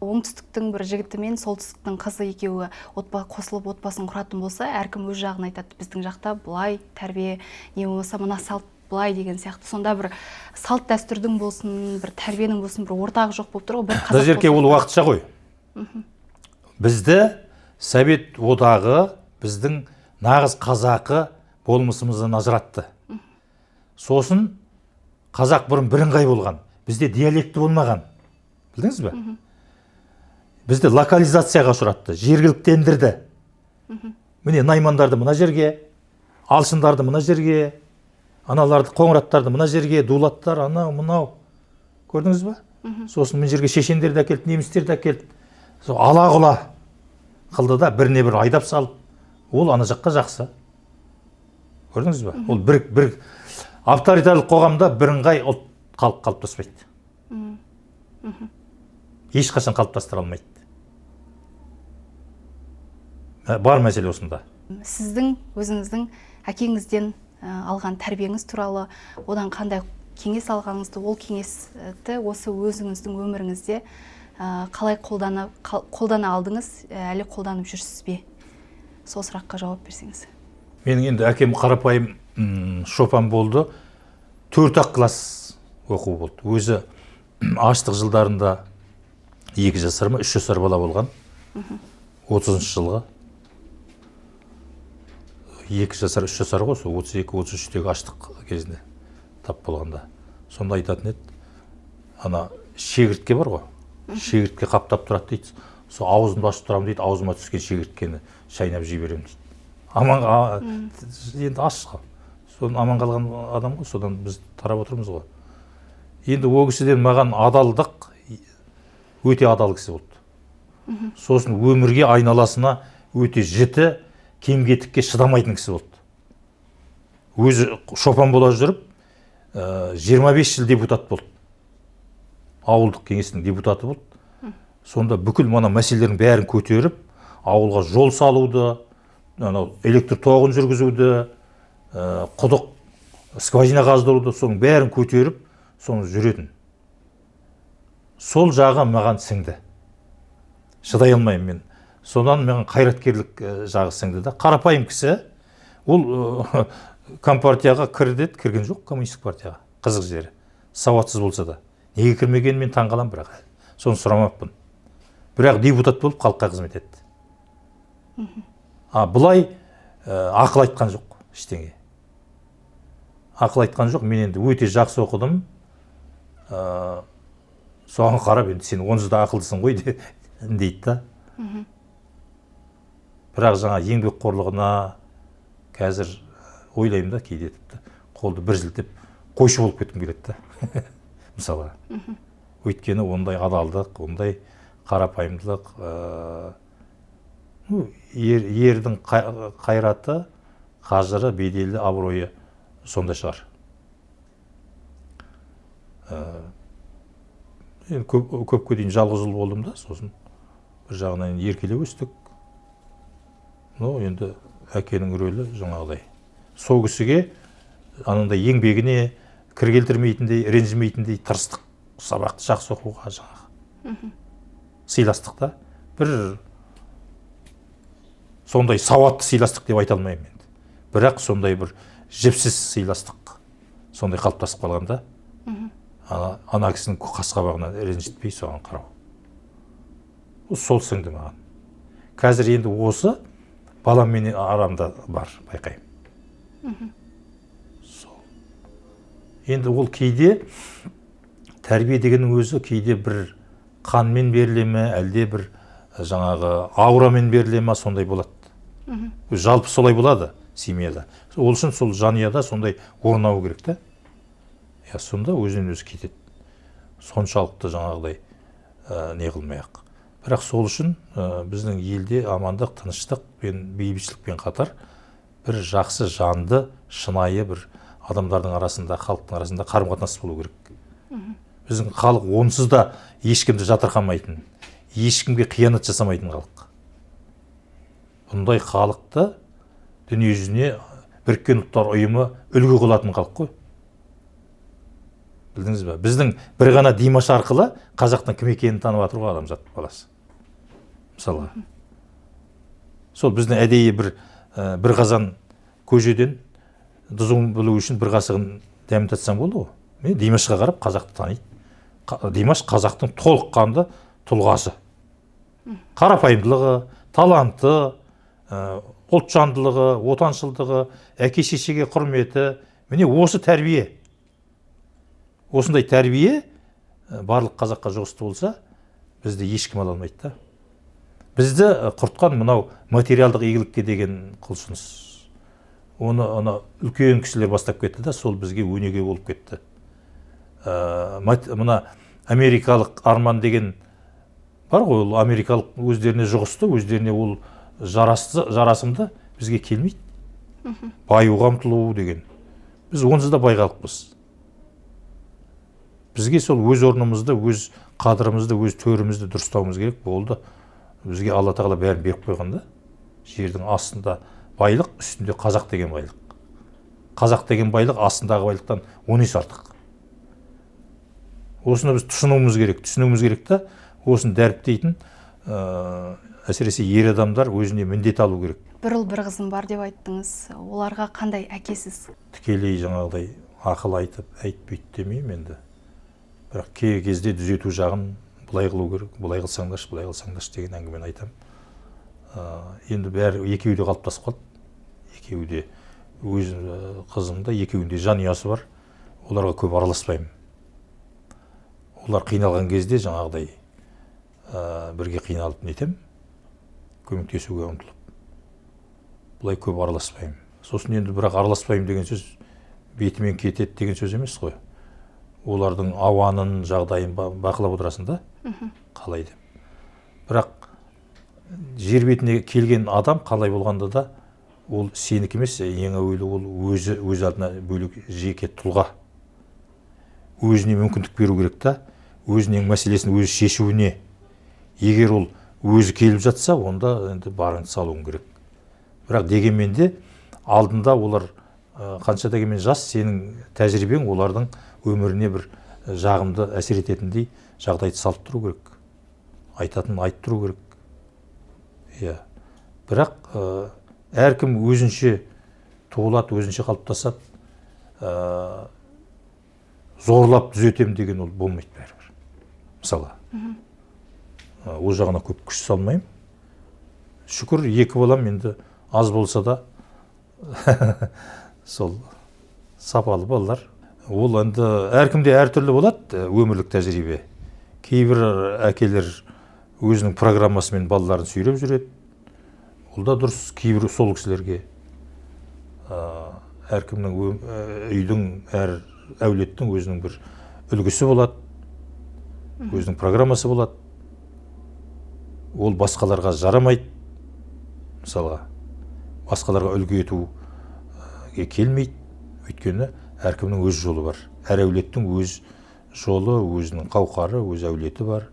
Оңтүстіктің бір жігіті мен солтүстіктің қызы екеуі қосылып отбасын құратын болса, әркім өз жағын айтады. Біздің жақта былай тәрбие, не болмаса мына салт былай деген сияқты. Сонда бір салт дәстүрдің болсын, бір тәрбиенің болсын, бір ортағы жоқ болып тұр ғой, бір қазақ Назерке, болсын. Ол уақытша ғой. Бізді Совет одағы біздің нағыз қазақы болмысымыздан ажыратты. Сосын қазақ бұрын бірыңғай болған, бізде диалекті болмаған. Білдіңіз бе? Бізді локализацияға ұшыратты, жергіліктендірді. Міне наймандарды мына жерге, алшындарды мына жерге, аналарды, қоңыраттарды мына жерге, дулаттар, анау, мынау. Көрдіңіз ба? Сосын мына жерге шешендерді әкелді, немістерді әкелді. Сол ала-құла қылды да, біріне бір айдап салып, ол ана жаққа жақсы. Көрдіңіз ба? Ол бір авторитарлық қоғамда бірыңғай ұлт, халық қалыптаспайды. Ешқашан қалыптастыра алмайды. Бар мәселе осында. Сіздің өзіңіздің әкеңізден алған тәрбиеңіз туралы, одан қандай кеңес алғаныңызды, ол кеңесті осы өзіңіздің өміріңізде қалай қолдана алдыңыз, әлі қолданып жүрсіз бе? Сол сұраққа жауап берсеңіз. Менің енді әкем қарапайым шопан болды. 4-ақ класс оқу болды. Өзі аштық жылдарында 2 жасар ма, 3 жасар бала болған. 30 жылғы. 2 жасар, 3 жасар ғой, сол отыз екі, отыз үштегі аштық кезінде тап болғанда. Сонда айтатын еді, ана шегіртке бар ғой, шегіртке қаптап тұрады дейді. Сол аузымды ашып тұрамын дейді, аузыма түскен шегірткені шайнап жей беремін дейді. Аман, енді аш қой. Содан аман қалған адам ғой, содан біз тарап отырмыз ғой. Енді ол кісіден маған адалдық, өте адал кісі болды. Сосын өмірге, айналасына өте жіті, кем-кетікке шыдамайтын кісі болды. Өзі шопан бола жүріп, 25 жыл депутат болды. Ауылдық кеңестің депутаты болды. Сонда бүкіл мына мәселелердің бәрін көтеріп, ауылға жол салуды, анау электр тоғын жүргізуді, құдық, скважина қаздыруды, соның бәрін көтеріп, соны жүретін. Сол жағы маған сіңді. Шыдай алмаймын мен. Содан маған қайраткерлік жағы сіңді да. Қарапайым кісі, ол компартияға кір деді, кірген жоқ коммунистік партияға. Қызық жері. Сауатсыз болса да. Неге кірмегенін мен таңғаламын бірақ. Соны сұрамаппын. Бірақ депутат болып халыққа қызмет етті. А былай ақыл айтқан жоқ ештеңе. Ақыл айтқан жоқ. Мен енді өте жақсы оқыдым. Соған қарап енді сен онсыз да ақылдысың ғой дейді да. Бірақ жаңа еңбекқорлығына қазір ойлаймын да, кейде тіпті қолды бір сілтеп қойшы болып кеткім келеді да. Мысалға. Өйткені ондай адалдық, ондай қарапайымдылық, ердің қайраты, қажыры, беделі, абыройы сондай шығар. Енді көпке дейін жалғыз ұл болдым да, сосын бір жағынан енді еркелеп өстік. Енді әкенің рөлі жаңағыдай. Сол кісіге анандай еңбегіне кір келтірмейтіндей, ренжімейтіндей тырыстық, сабақты жақсы оқуға жаңағы. Сыйластық та. Бір сондай сауатты сыйластық деп айта алмаймын енді. Бірақ сондай бір жіпсіз сыйластық сондай қалыптасып қалған да. Ана кісінің қас қабағына ренжітпей соған қарау. Сол сіңді маған. Қазір енді осы баламмен арамда бар, байқаймын. Сол. Енді ол кейде тәрбие дегеннің өзі кейде бір қанмен беріле ме, әлде бір жаңағы аурамен беріле ме, сондай болады. Жалпы солай болады семьяда. Ол үшін сол жанұяда сондай орнауы керек та. Сонда өзінен өзі кетеді. Соншалықты жаңағыдай не қылмай-ақ. Бірақ сол үшін біздің елде амандық, тыныштық пен бейбітшілікпен қатар бір жақсы жанды, шынайы бір адамдардың арасында, халықтың арасында қарым-қатынас болу керек. Біздің халық онсыз да ешкімді жатырқамайтын, ешкімге қиянат жасамайтын халық. Бұндай халықты дүниежүзіне Біріккен Ұлттар Ұйымы үлгі қылатын халық қой. Білдіңіз бе? Біздің бір ғана Димаш арқылы қазақтың кім екенін танып жатыр ғой адамзат баласы. Мысалға. Сол біздің әдейі бір қазан көжеден тұзын білу үшін бір қасығын дәмін татсаң болды ғой. Мен Димашқа қарап қазақты таниды. Димаш қазақтың толыққанды тұлғасы. Қарапайымдылығы, таланты, ұлтжандылығы, отаншылдығы, әке шешеге құрметі, міне осы тәрбие. Осындай тәрбие барлық қазаққа жұғысты болса, бізді ешкім ала алмайды да. Бізді құртқан мынау материалдық игілікке деген құлшыныс. Оны ана үлкен кісілер бастап кетті да, сол бізге өнеге болып кетті. Мына Америкалық арман деген бар ғой, ол америкалық өздеріне жұғысты, өздеріне ол жарасымды, бізге келмейді. Баюға ұмтылу деген. Біз онсыз да бай халықпыз. Бізге сол өз орнымызды, өз қадірімізді, өз төрімізді дұрыстауымыз керек болды. Бізге Алла тағала бәрін беріп қойған да. Жердің астында байлық, үстінде қазақ деген байлық. Қазақ деген байлық астындағы байлықтан 10 есе артық. Осыны біз түсінуіміз керек, түсінуіміз керек та, осыны дәріптейтін, әсіресе ер адамдар өзіне міндет алу керек. Бір ұл, бір қызым бар деп айттыңыз. Оларға қандай әкесіз? Тікелей жаңағыдай ақыл айтып, айт бүйт демеймін енді. Бірақ кей кезде түзету жағын былай қылу керек, былай қылсаңдаршы, былай қылсаңдаршы деген әңгімені айтамын. Енді бәрі екеуі де қалыптасып қалды. Екеуі де өз қызым да, екеуінде жанұясы бар. Оларға көп араласпаймын. Олар қиналған кезде жаңағыдай бірге қиналып нетем, көмектесуге ұмтылып. Былай көп араласпаймын. Сосын енді бірақ араласпаймын деген сөз бетімен кетеді деген сөз емес қой. Олардың ауанын, жағдайын бақылап отырасың да, қалай деп. Бірақ жер бетіне келген адам қалай болғанда да ол сенікі емес, ең әуелі ол өзі өз алдына бөлек жеке тұлға. Өзіне мүмкіндік беру керек та, өзінің мәселесін өзі шешуіне. Егер ол өзі келіп жатса, онда енді барыңды салуың керек. Бірақ дегенмен де алдында олар қанша дегенмен жас, сенің тәжірибең олардың өміріне бір жағымды әсер ететіндей жағдайды салып тұру керек. Айтатынын айтып тұру керек. Иә. Бірақ әркім өзінше туылады, өзінше қалыптасады. Зорлап түзетем деген ол болмайды бәрібір. Мысалы. Ол жағына көп күш салмаймын. Шүкір, екі балам енді аз болса да сол сапалы балалар. Ол енді әркімде әртүрлі болады өмірлік тәжірибе. Кейбір әкелер өзінің программасымен балаларын сүйреп жүреді. Ол да дұрыс, кейбір сол кісілерге. Әркімнің үйдің, әр әулеттің өзінің бір үлгісі болады, өзінің программасы болады. Ол басқаларға жарамайды. Мысалға, басқаларға үлгі етуге келмейді. Өйткені әркімнің өз жолы бар. Әр әулеттің өз жолы, өзінің қауқары, өз әулеті бар.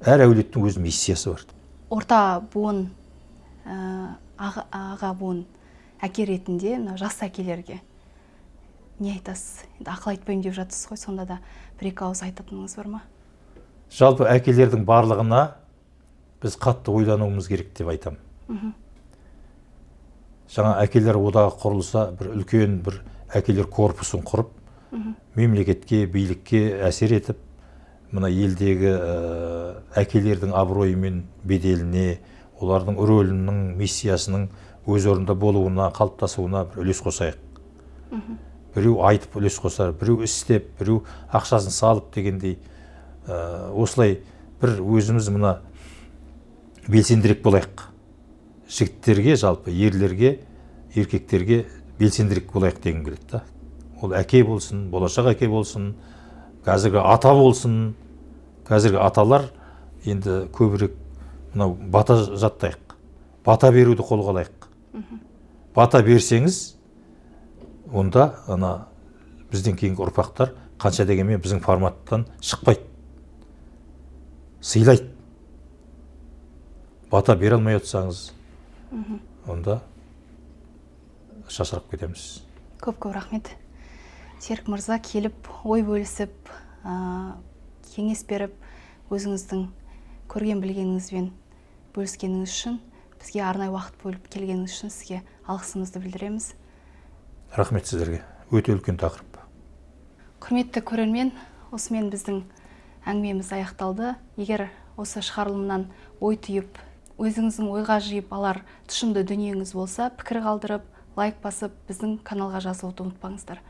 Әр әулеттің өз миссиясы бар. Орта буын, аға буын әке ретінде мына жас әкелерге не айтасыз? Енді ақыл айтпаймын деп жатсыз ғой, сонда да бір екі ауыз айтатыныңыз бар ма? Жалпы әкелердің барлығына біз қатты ойлануымыз керек деп айтамын. Жаңа әкелер одағы құрылса, бір үлкен бір әкелер корпусын құрып, мемлекетке, билікке әсер етіп, мына елдегі әкелердің абыройы мен беделіне, олардың рөлінің, миссиясының өз орнында болуына, қалыптасуына бір үлес қосайық. Біреу айтып үлес қосар, біреу істеп, біреу ақшасын салып дегендей, осылай бір өзіміз мына белсендірек болайық. Жігіттерге, жалпы ерлерге, еркектерге белсендірек болайық дегім келеді да. Ол әке болсын, болашақ әке болсын, қазіргі ата болсын. Қазіргі аталар енді көбірек мынау бата жаттайық. Бата беруді қолға алайық. Бата берсеңіз, онда ана бізден кейінгі ұрпақтар қанша дегенмен біздің форматтан шықпайды. Сыйлайды. Бата бере алмай отырсаңыз, онда шашырап кетеміз. Көп-көп рахмет. Серік мырза, келіп, ой бөлісіп, кеңес беріп, өзіңіздің көрген білгеніңізбен бөліскеніңіз үшін, бізге арнайы уақыт бөліп келгеніңіз үшін сізге алғысымызды білдіреміз. Рахмет сіздерге. Өте үлкен тақырып. Құрметті көрермен, осымен біздің әңгімеміз аяқталды. Егер осы шығарылымнан ой түйіп, өзіңіздің ойға жиып алар тұшымды дүниеңіз болса, пікір қалдырып, лайк басып, біздің каналға жазылуды ұмытпаңыздар.